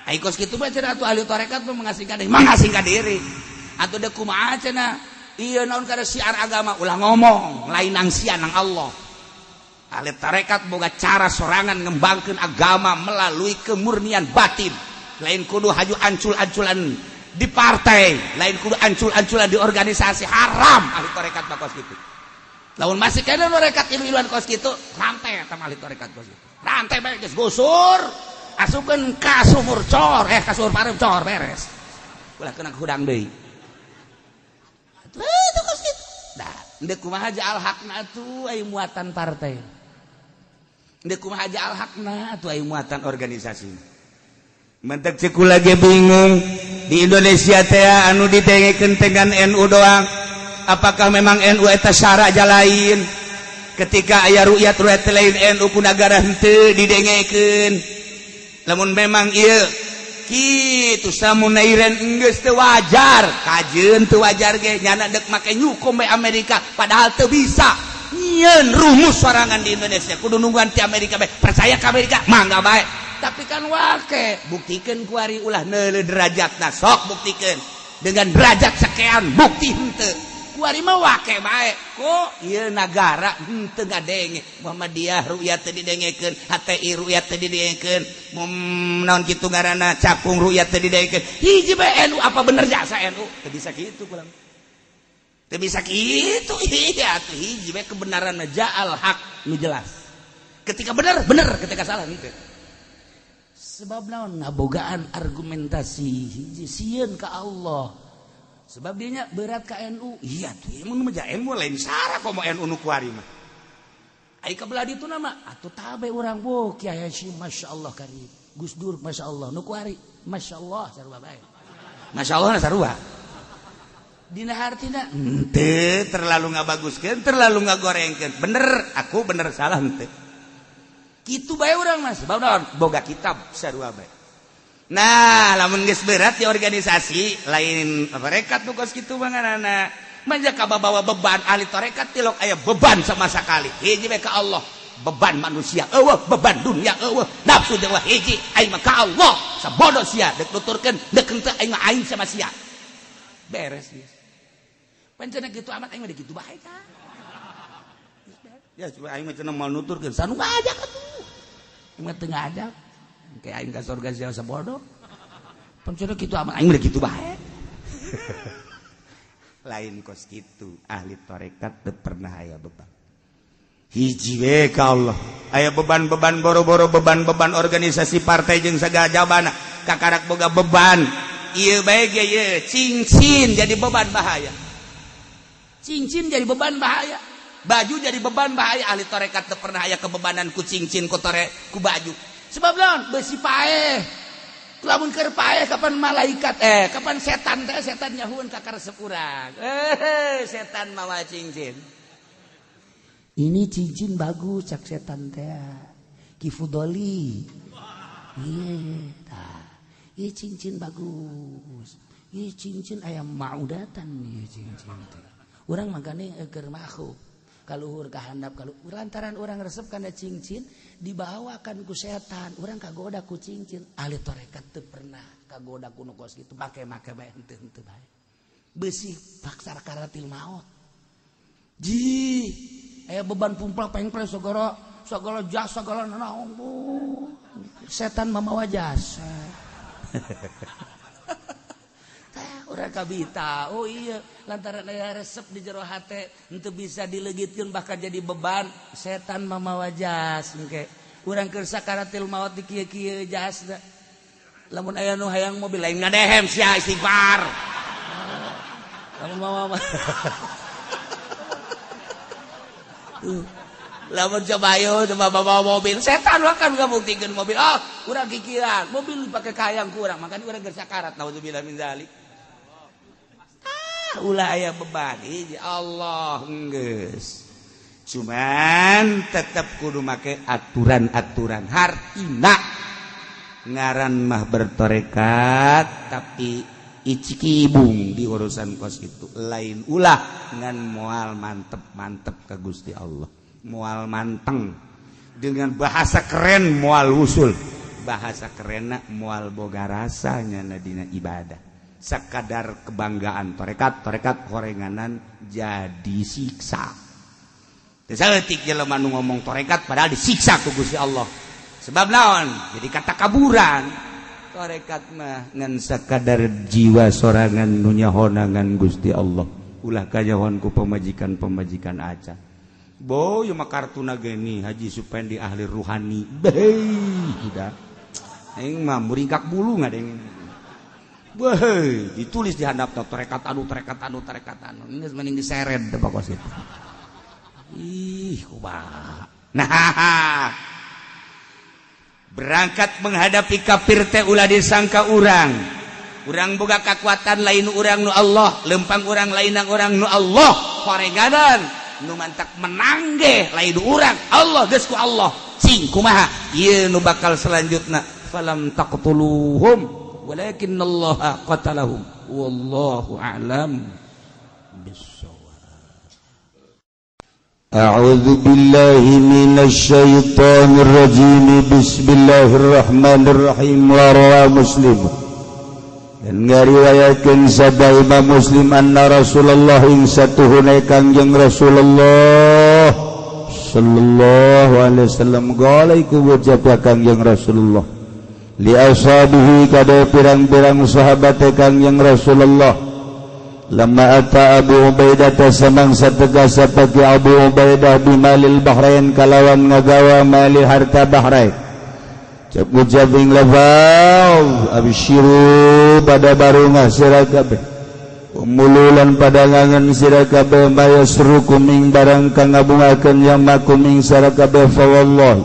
Ai kos kitu mah cenah atuh ahli torekat mah mengasingkan diri, mengasingkan diri. Atuh deuk kumaha cenah? Ieu naon kada syiar agama, ulah ngomong, lain nang sia nang Allah. Ahli tarekat boga cara sorangan ngembangkeun agama melalui kemurnian batin. Lain kudu haju ancul-anculan di partai, lain kudu ancul-anculan di organisasi, haram ahli tarekat mah kos kitu. Lamun masih kena tarekat ilu-iluan kos kitu, rantai eta ahli tarekat kos kitu. Rantai bae geus gusur, asupkeun ka sumur cor, ka sumur pareum cor, beres. Ulah kena hudang deui. Atuh itu kos kitu. Dah, deuk kumaha al hakna atuh aya muatan partai? Deuk kumaha al hakna atuh aya muatan organisasi? Mentek ceku lagi bingung di Indonesia teh anu didengekeun dengan NU doang. Apakah memang NU eta syara lain? Ketika aya rukyat rukyat lain NU ku nagara henteu didengekeun. Lamun memang ieu kitu samunairen geus teu wajar, kajeun teu wajar ge nyana deuk make nyukum bae Amerika, padahal teu bisa nyieun rumus sorangan di Indonesia, kudu nungguan ti Amerika bae. Percaya ka Amerika mangga bae, tapi kan wake buktikan kuari, ulah neuleuh derajatna, sok buktikan dengan derajat sekian, bukti henteu. Kuari mah wake bae kok ieu nagara henteu ngadenge Muhammadiyah rukyat teu didengekeun, HTI rukyat teu didengekeun, mum naon kitu ngaranna, Cakung rukyat teu didengekeun, hiji bae NU. Apa bener jasa NU? Teu bisa kitu kurang, teu bisa kitu. Iya atuh, hiji bae kebenaran, ja'al haq nu jelas. Ketika bener bener, ketika salah henteu. Sebab naon? Ngabogaan argumentasi hiji, sieun ka Allah, sebab dianya berat ka NU. Iya tuh, mun mah NU lain sara, komo NU nu kuari mah. Ai ka belah ditu nama atuh tabe urang bo Kiai Hasyim masyaallah karim, Gus Dur masyaallah, nu kuari masyaallah sarua bae. Masyaallah sarua dina hartina henteu terlalu ngabaguskeun, terlalu ngagorengkeun. Bener aku bener, salah henteu, kitu bae urang mah. Sebab naon? Boga kitab sarua bae. Nah, lamun geus berat di organisasi lain tarekat nu kos kitu mah ngaranna manja kabawa beban. Ahli tarekat tilok aya beban sama sekali, hiji bae ka Allah. Beban manusia eueuh, beban dunia eueuh, nafsu jeung hiji, aing mah ka Allah. Sabodo sia deuk nuturkeun deuk henteu, aing mah aing sama sia beres geus. Pancen kitu amat, aing mah kitu bae kan ya. Coba aing mah cenah moal nuturkeun, sanu ngajak atuh, aing mah teu ngajak. Kayak aing ka surga sia sabodo. Pancen kitu amat, aing mah kitu bae. Lain kos kitu, ahli tarekat teu pernah aya beban, hiji we ka Allah. Aya beban-beban boro-boro beban-beban organisasi partai jeung sagala jabana, kakarak boga beban ieu bae ge. Ieu cincin jadi beban bahaya, cincin jadi beban bahaya. Baju jadi beban bahaya, ahli tarekat teu pernah aya kebebanan ku cincin ku tore ku baju. Sebab naon? Besi paeh. Lamun keur paeh kapan malaikat kapan setan teh setan nyahueun ka karesep urang. Setan mawa cincin. Ini cincin bagus cak setan teh. Ki Fudoli. Iya, tah. Ieu cincin bagus. Ieu cincin aya maudatan ieu cincin teh. Urang magane keur makhluk. Kaluhur ka handap kaluhur lantaran urang resep kana cincin dibawakan ku setan, urang kagoda ku cincin. Ahli tarekat teu pernah kagoda ku nu kos kitu, make-make bae henteu-henteu bae. Beusi paksar karatil maot. Ji, aya beban pumplak pengpres segala segala jasa segala naon. Setan mamawa jasa. Tah urang kabita. Oh iya, lantaran aya resep di jero hate henteu bisa dileugitkeun bahkan jadi beban, setan mamawa jas engke. Urang keur sakaratil maot di kieu-kieu jasna. Lamun aya nu hayang mobil lain ngadehem sia istighfar. Lamun mamawa tuh. Lamun coba ayo coba bawa mobil setan kan ngabuktikeun mobil. Ah, urang kikiran, mobil dipake kayang ku urang, makanya urang keur sakarat naudzubillah min zalik. Ah, ulah aya beban. Ih, Allah geus. Cuman tetep kudu make aturan-aturan hartina. Ngaran mah bertorekat tapi icikibung di urusan kos itu. Lain ulah ngan moal mantep-mantep ka Gusti Allah. Mual manteng dengan bahasa keren mual usul, bahasa kerenna mual boga rasanya dina ibadah, sakadar kebanggaan tarekat tarekat horenganan jadi siksa. Teu saeutik jelema nu ngomong tarekat padahal disiksa ku Gusti Allah. Sebab naon? Jadi kata kaburan. Tarekat mah ngan sakadar jiwa sorangan nu nyahonangan Gusti Allah. Ulah kanyahon ku pemajikan-pemajikan aca. Bo, ieu mah kartuna geni Haji Supendi ahli ruhani. Beuh, udah. Aing mah muringkak bulu ngadengin. Beuh, ditulis di handap tarekat anu tarekat anu tarekat anu. Geus mending diseret teh pokos itu. Ih, kumaha. Nah, berangkat menghadapi kafir teh ulah disangka urang. Urang boga kakuatan lain urang nu Allah, lempang urang lain urang nu Allah, horeganan. Nu mantak menang ge lain urang Allah geus ku Allah cing kumaha ieu nu bakal selanjutna falam taqtuluhum walakinallaha qatalahum wallahu a'lam bissawab. A'udzu billahi minasy syaithanir rajim. Bismillahirrahmanirrahim. Wa rawa Muslim dan ngariwayatkeun sabda Imam Muslim anna Rasulullah ing satuhune Kangjeng Rasulullah sallallahu alaihi wasallam qala iku ucap Kangjeng Rasulullah li ashabihi kada pirang-pirang sahabat Kangjeng Rasulullah lamma ata Abu Ubaidah samangsa tegas sapaki Abu Ubaidah bimalil Bahrain kalawan ngagawa mali harta Bahrain. Cep ucaping lafaz absyiru pada barungah sira kabeh pemululan pada ngangen sira kabeh mayasrukum ing barang kang ngabungakeun yamakum ing sira kabeh fa wallahi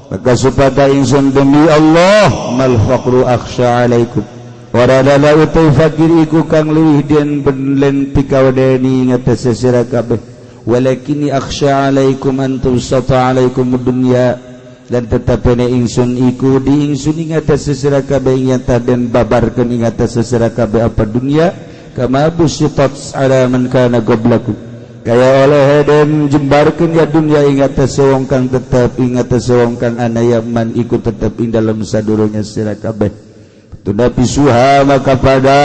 maka supata ingsun demi Allah mal faqru akhsha alaikum waradana utai fakir iku kang leuwih den benlen pikawedeni ngatasé sira kabeh walakini akhsha alaikum an tusata alaikum dunya dan tetapene ingsun iku di ingsun ing atas sesira kabeh nyata dan babarkeun ing atas sesira kabeh apa dunia kama busitat ala man kana qablakum kaya oleh den jembarkeun ya dunia ing atas wong kang tetep ing atas wong kang anaya man iku tetep ing dalem sadurunge sira kabeh tunda pisuha maka pada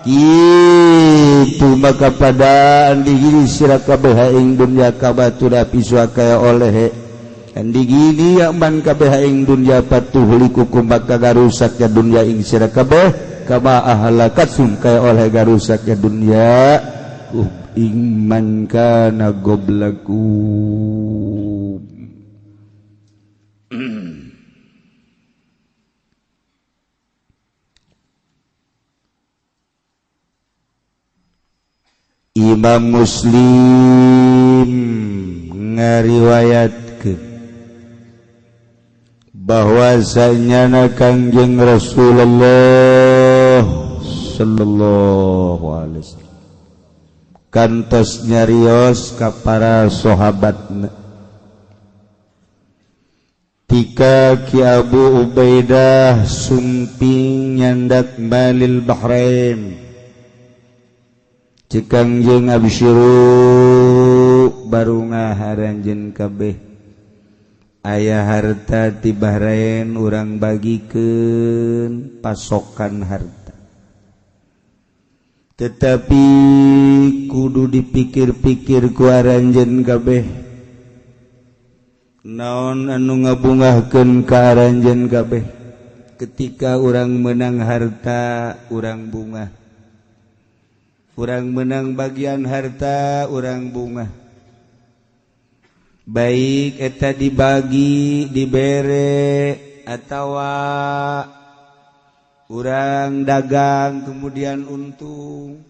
kitu maka pada andi sira kabeh ing dunia kabatura pisuha kaya oleh andi gini ya man kabeh ing dunya patuhlikukum maka garusak ya dunya ing sira kabeh kama ahlakatsum kaya oleh garusak ya dunya ing man kana goblakum. Imam Muslim ngariwayatkeun bahwasanya Kangjeng Rasulullah sallallahu alaihi wasallam kantos nyarios ka para sahabatna. Tika Ki Abu Ubaidah sumping nyandak malil Bahrain, cek Kangjeng, "Absyiru, barungah aranjeun kabeh, aya harta ti Bahrain, urang bagikeun pasokan harta, tetapi kudu dipikir-pikir ku aranjeun kabeh naon anu ngabungahkeun ka aranjeun kabeh. Ketika urang menang harta, urang bungah. Urang menang bagian harta, urang bungah, baik eta dibagi, dibere, atawa urang dagang kemudian untung,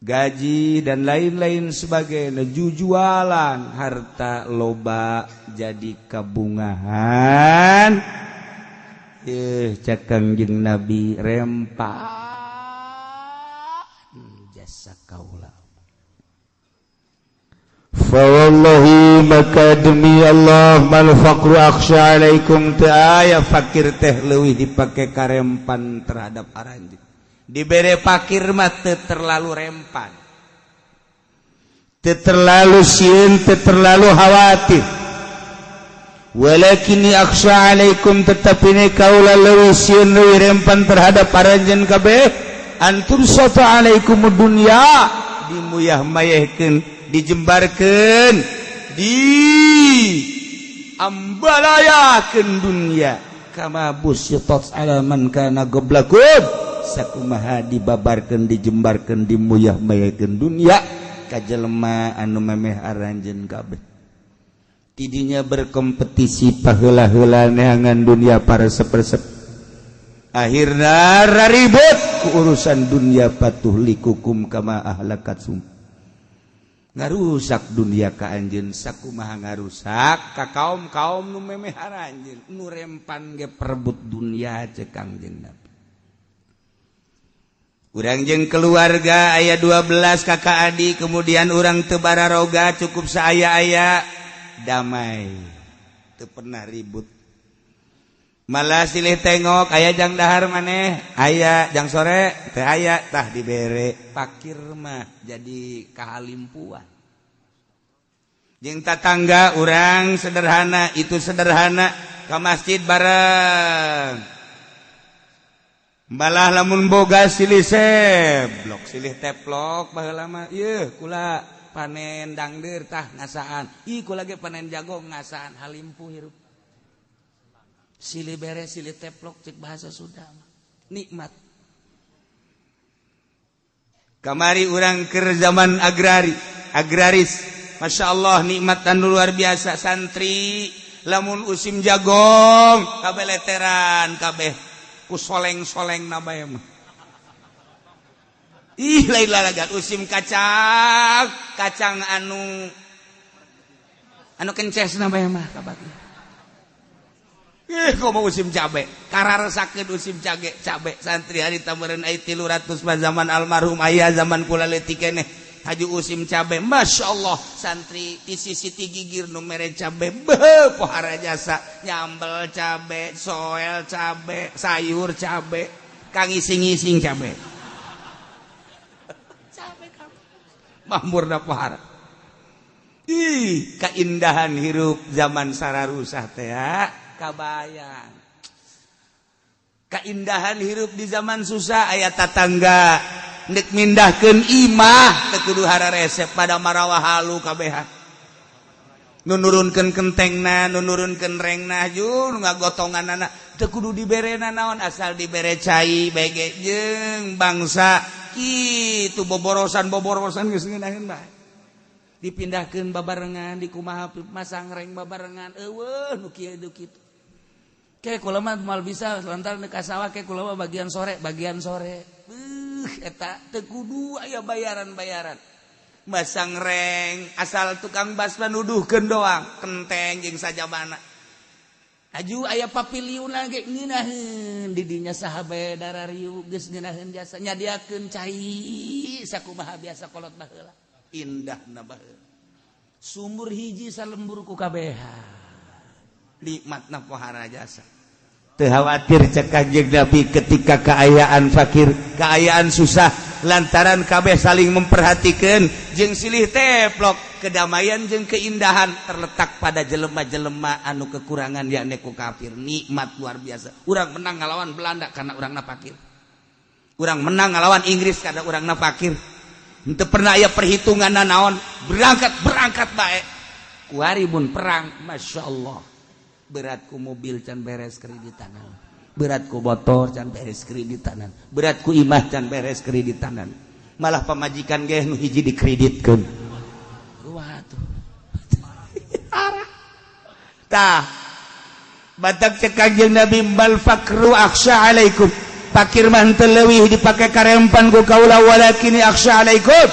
gaji, dan lain-lain sebagainya, jujualan harta loba jadi kabungahan." Eh, cek Kangjeng Nabi, "Rempan jasa kaula." Fawallahi, maka demi Allah, mal faqru akhsha alaikum, teu aya fakir teh leuwih dipake karempan terhadap aranjeun. Dibere fakir mah teu terlalu rempan, teu terlalu sieun, teu terlalu khawatir. Walakin akhsha alaikum, tetapi ini kaula leuwih sieun, leuwih rempan terhadap aranjeun kabeh, an tubsata alaikum dunya, dimuyah mayehkeun, dijembarkeun, di ambalayakeun dunya, kama busitat ala man kana qablakum, sakumaha dibabarkeun, dijembarkeun, dimuyah mayekeun dunya ka jelema anu memeh aranjeun kabeh. Tidinya berkompetisi paheula-heula neangan dunia, para sepersep akhirna ribut ku urusan dunia. Fatuhlikukum kama ahlakatsum, ngarusak dunia ka anjeun sakumaha ngarusak ka kaum-kaum nu memeh aranjeun, nu rempan ge perebut dunia, cek Kangjeng Nabi. Urang jeung keluarga aya 12 kakak adik, kemudian urang teu bararoga, cukup saaya-aya, damai, teu pernah ribut. Malah silih tengok, aya jang dahar maneh, aya jang sore teh, aya tah dibere. Pakir mah jadi kahalimpuan jeung tatangga. Urang sederhana, itu sederhana, ke masjid bareng. Malah lamun boga silih seblok, silih teplok. Baheula mah ieu kula panen dangdeur, tah ngasaan. Ih, kula ge panen jagong, ngasaan. Halimpu hirup, silih bere, silih teplok, cek bahasa Sunda mah. Nikmat. Kamari urang keur zaman agrari, agraris, Masya Allah, nikmat anu luar biasa. Santri lamun usim jagong kabeh leteran, kabeh ku soleng-soleng na bae mah. Ih, lain lalagan. Usim kacang, kacang anu anu kences na bae mah kabagi. Ih, kok mau usim cabe, kararesakeun usim cabe. Cabe santri hari tameureun ai 300 mah zaman almarhum ayah, zaman kula leutik keneh. Haju usim cabe, Masya Allah, santri di sisi ti gigir nu mere cabe, beuh, pohara jasa. Nyambel cabe, soel cabe, sayur cabe, kang ising-ising cabe, cabe mamurna pohara. Ih, keindahan hirup zaman sararusah teh kabayang. Keindahan hirup di zaman susah, aya tatangga nek mindahkeun imah teu kudu hararesep, pada marawa halu kabehan, nu nurunkeun kentengna, nu nurunkeun rengna, jun ngagotonganana teu kudu diberena naon, asal dibere cai bege jeung bangsa kitu boborosan-boborosan geus ngeunaheun bae. Dipindahkeun babarengan, dikumaha, masang reng babarengan, eueuh nu kieu nu kitu. Kayak kula mah moal bisa lantaran ka sawah, kayak kula mah bagian sore, bagian sore. Eta teu kudu aya bayaran-bayaran. Masang reng asal tukang basma nuduhkeun doang kenteng jeung sajabana. Aju aya papiliun ge ngeunaheun di dinya saha bae darariu geus ngeunaheun jasa nyadiakeun cai sakumaha biasa kolot baheula. Indahna baheula. Sumur hiji salembur ku kabehan. Nikmatna pohara jasa. Teu khawatir cek Kanjeng Nabi ketika keayaan fakir, keayaan susah lantaran kabeh saling memperhatikan jeung silih teplok, kedamaian jeung keindahan terletak pada jelema-jelema anu kekurangan yakni ku kafir. Nikmat luar biasa. Urang menang ngalawan Belanda karena urangna fakir. Urang menang ngalawan Inggris karena urangna fakir. Henteu pernah aya perhitungan naon, berangkat bae. Kuari mun perang, Masya Allah. Berat ku mobil can beres kreditanan, berat ku motor can beres kreditanan, berat ku imah can beres kreditanan, malah pamajikan ge nu hiji dikreditkeun. Kumaha tuh? Arah. Tah. Batak cek Kanjeng Nabi bal fakru akhsha alaikum. Fakir mah henteu leuwih dipake karempan ku kaula walakin akhsha alaikum.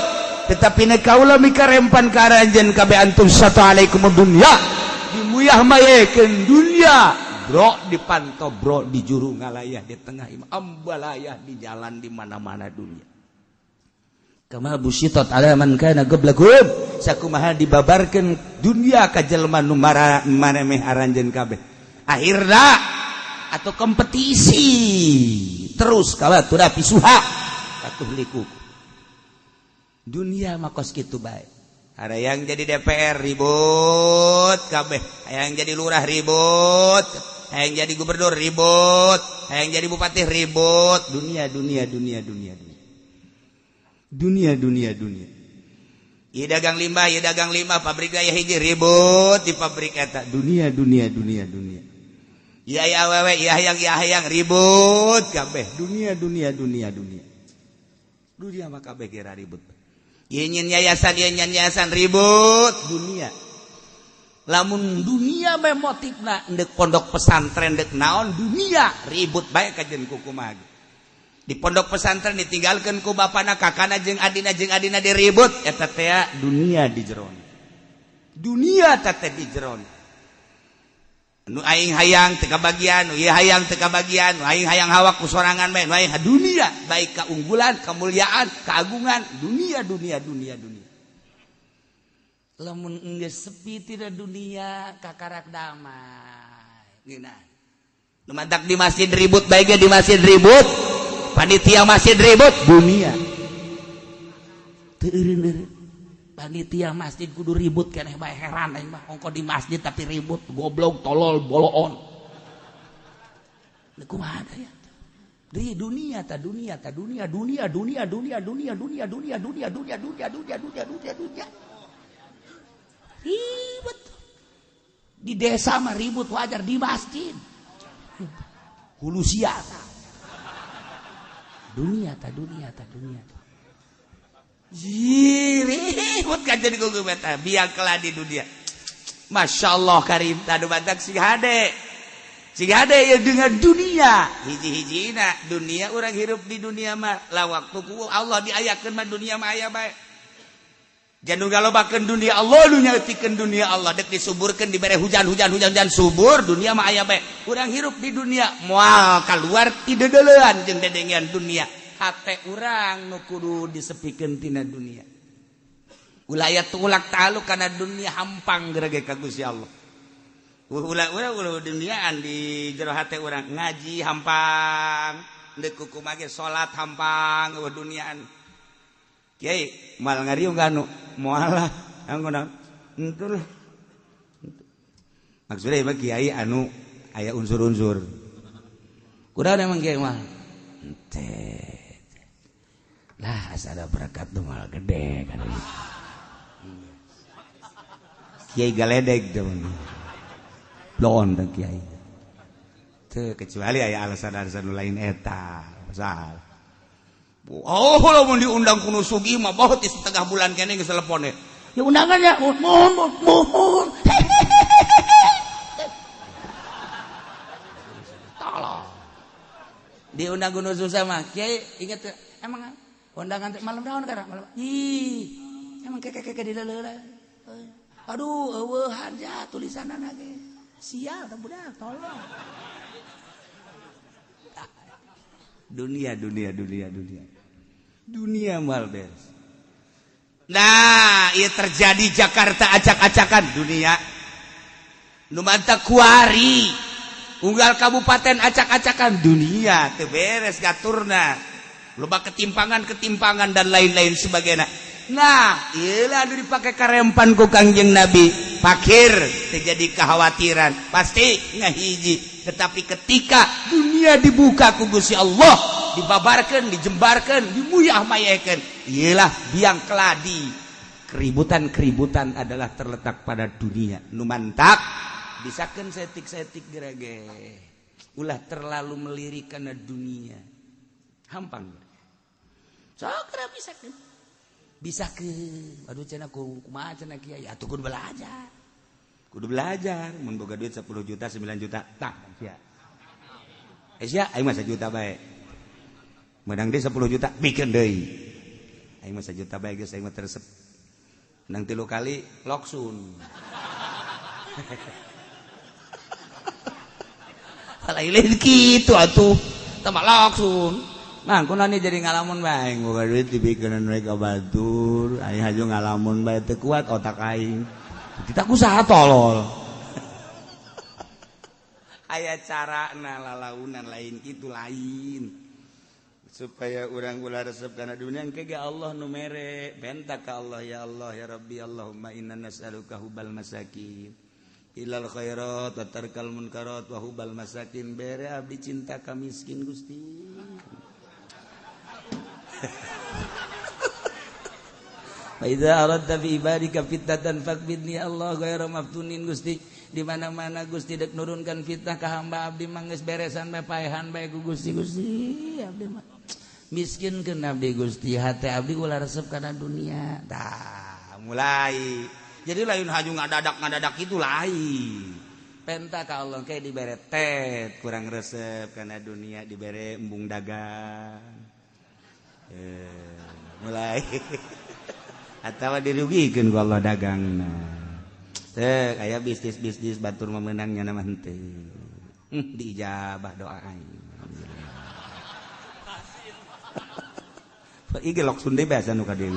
Tetapi ne kaula mikarempan ka aranjeun kabeh antum satu alaikum dunya. Dimuyah mayekeun dunia bro dipantau bro di juru ngalayah di tengah imah ambalayah di jalan di mana-mana dunia. Kama busitat ala man kana qablakum sakumaha dibabarkeun dunia ka jelema nu maremeh aranjeun kabeh. Akhirna atau kompetisi terus kala turapi suha atuh liku. Dunia mah kos kitu bae. Ada yang jadi DPR ribut kabeh, ada yang jadi lurah ribut, ada yang jadi gubernur ribut, ada yang jadi bupati ribut. Dunia dunia dunia dunia dunia. Dunia dunia dunia. Ieu dagang limbah, ieu dagang limbah, pabrik aya hiji ribut di pabrik eta. Dunia dunia dunia dunia. Ieu aya awewe, ieu hayang ribut kabeh. Dunia dunia dunia dunia. Dunia mah kabeh kira ribut. Nyin yayasan, nyin yayasan ribut dunia. Lamun dunia bae motifna ndek pondok pesantren ndek naon dunia ribut bae kajen ku kumaha. Di pondok pesantren ditinggalkeun ku bapana kakana jeung adina diribut eta teh dunia di jeron. Dunia teh di jeron. Nu aing hayang teu kabagian, nu ieu hayang teu kabagian, nu aing hayang hawak ku sorangan bae, nu aing dunia baik keunggulan, kemuliaan, keagungan, dunia dunia dunia dunia. Lamun geus sepi tina dunia kakarak damai. Ngeunah. Nu mantak di masjid ribut bae ge di masjid ribut. Panitia masjid ribut dunia. Teu eureun-eureun. Panitia masjid kudu ribut keneh bae heran aing mah ongko di masjid tapi ribut goblok tolol boloon. Kumaha ya? Di dunia ta dunia ta dunia dunia dunia dunia dunia dunia dunia dunia dunia dunia dunia dunia dunia dunia. Ribut. Di desa mah ribut wajar di masjid. Hulu sia ta. Dunia ta dunia ta dunia. Ribut kan jadi gugu beta biang keladi dunia. Masya Allah karim tadu batak sing hade. Sing hade ya dengan dunia. Hiji-hijina dunia orang hirup di dunia mah lah waktu ku Allah diayakeun mah dunia mah aya bae. Jangan ngalobakeun dunia Allah nu nyaetikeun dunia Allah dek disuburkeun dibere hujan hujan hujan hujan subur dunia mah aya bae. Urang hirup di dunia moal kaluar ti deudeulean jeung dedengean dunia. Hate urang nu kudu disepikeun tina dunia. Ulah aya tulak taluk kana dunia hampang gerege ka Gusti Allah. Ulah ulah ulah duniaan di jero hate urang ngaji hampang, deuk kumaha ge salat hampang eueuh duniaan. Kiai moal ngariung ka anu moal lah anggon henteu lah. Maksudnya mah kiai anu aya unsur-unsur. Kudaon emang kiai mah? Henteu. Lah asa ada berkat tuh malah gede kan. Kiai galedeg teh. Blon teh kiai. Teu kecuali aya alasan-alasan lain eta, pasal. Oh, lamun diundang ku nu sugih mah bae ti setengah bulan keneh geus telepon. Ya undangan ya, mohon mohon. Tolong. Diundang ku nu susah mah, kiai inget emang undangan malam naon kana? Malam. Ih, Emang keke dileuleuh. Aduh, eueuh harja tulisanana ge. Sial tah budak, tolong. Dunia dunia dunia dunia. Dunia moal beres. Nah, ieu terjadi Jakarta acak-acakan dunia. Nu mantap kuari. Unggal kabupaten acak-acakan dunia teu beres gaturna. Loba ketimpangan-ketimpangan dan lain-lain sebagainya. Nah, ieu anu dipake karempan ku Kangjeng Nabi. Fakir terjadi kekhawatiran, pasti ngahiji. Tetapi ketika dunia dibuka ku Gusti Allah, dibabarkeun, dijembarkeun, dimuyah-mayekeun, ieulah biang keladi. Keributan-keributan adalah terletak pada dunia. Nu mantap bisakeun setik-setik gerege. Ulah terlalu melirik kana dunia. Hampang. Sok bisakeun. Bisa ke aduh cenah kumaha cenah kiai atuh kudu belajar. Kudu belajar mun boga duit 10 juta 9 juta tah sia. Eh sia aing mah 1 juta bae. Menang deui 10 juta bikeun deui. Aing mah 1 juta bae geus aing mah teresep. Menang 3 kali loksun. Lain kitu atuh tambah loksun. Nah, kuna nih jadi ngalamun bae, boga duit dibikeun mereka batur, aing haju ngalamun bae teu kuat otak aing. Kita kusaha tolol. Aya carana lalaunan lain kitu lain. Supaya urang ulah resep kana dunia engke ge Allah nu mere, benta ka Allah ya Allah ya Rabbi Allahumma inna nas'aluka hubal masakin. Ilal khairat wa tarkal munkarat wa hubal masakin, bere abdi cinta ka miskin Gusti. Fa idza aradta bi ibadika fitnatan faqbidni Allah ghairu maftunin Gusti. Di mana-mana Gusti dek nurunkan fitnah ka hamba abdi mah geus beresan bae paehan bae ku Gusti. Gusti abdi mah miskinkeun abdi Gusti, hate abdi ulah resep kana dunia. Tah mulai. Jadi lain haju ngadadak-ngadadak itu lain. Penta ka Allah ke dibere tet kurang resep kana dunia dibere embung dagang. Mulai atau dirugikeun ku Allah dagangna. Teh aya bisnis-bisnis batur memenangnya mah henteu. Diijabah doa aing. Ieu ge loksun deui biasa nu ka dieu.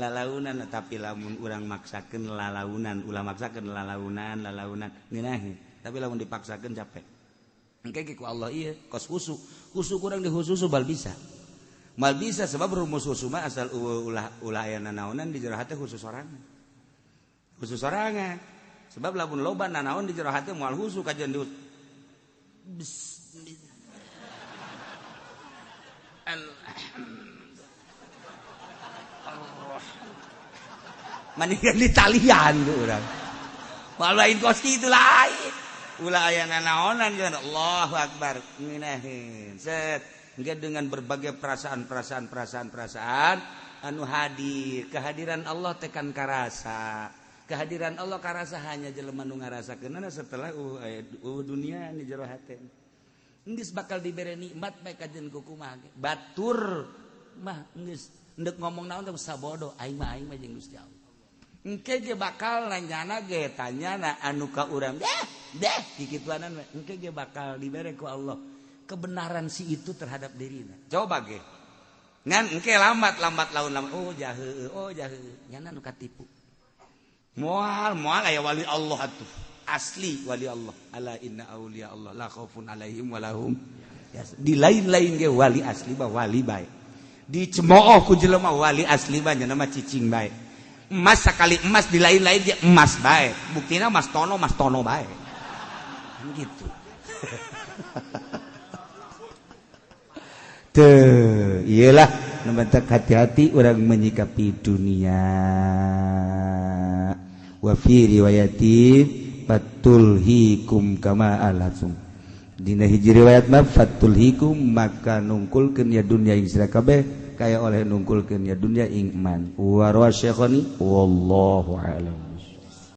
Lalaunan tapi lamun urang maksakeun lalaunan, ulah maksakeun lalaunan, lalaunan ngeunaheun. Tapi lamun dipaksakeun capek. Engke ge ku Allah ieu kos husu. Husu kurang dihususu bal bisa. Mal bisa sebab rumus husu mah asal ulah ulah aya nanaonan di jero hate khusus sorangan. Khusus sorangan. Sebab lamun loba nanaon di jero hate moal husu kajian di bismillah. Mendingan ditalian tuh urang. Moal lain kos kitu lain. Ulah aya nanaonan jeung Allahu akbar ngeunaheun. Set. Enggak dengan berbagai perasaan anu hadir. Kehadiran Allah tekan karasa. Kehadiran Allah karasa hanya jelema nu ngarasakeunana setelah dunia di jero hate. Geus bakal dibere nikmat bae kajen ku kumaha ge. Batur mah geus endek ngomong naon teh sabodo aing mah jeung Gusti Allah. Engke ge bakal nanyana ge tanyana anu ka urang deh deh kikituanan engke ge bakal dibere ku Allah kebenaran si itu terhadap dirina. Coba ge. Ngan engke lambat laun lambat oh jahe nyana nu katipu. Moal aya wali Allah atuh. Asli wali Allah. Ala inna auliya Allah la khaufun alaihim walahum. Di lain-lain ge wali asli mah wali bae. Dicemooh ku jelema wali asli mah nyana mah cicing bae. Emas sakali emas di lain-lain ge emas bae. Buktina Mas Tono bae. Kan gitu. Tuh, iyalah membentak hati-hati orang menyikapi dunia. Wa fi riwayatin fatulhikum kama alhatsum. Dina hiji riwayat mah fatulhikum maka nungkulkeun ya dunia ing sira kabeh kaya oleh nungkulkeun ya dunia ing iman. Wa rawa syekhani wallahu alam.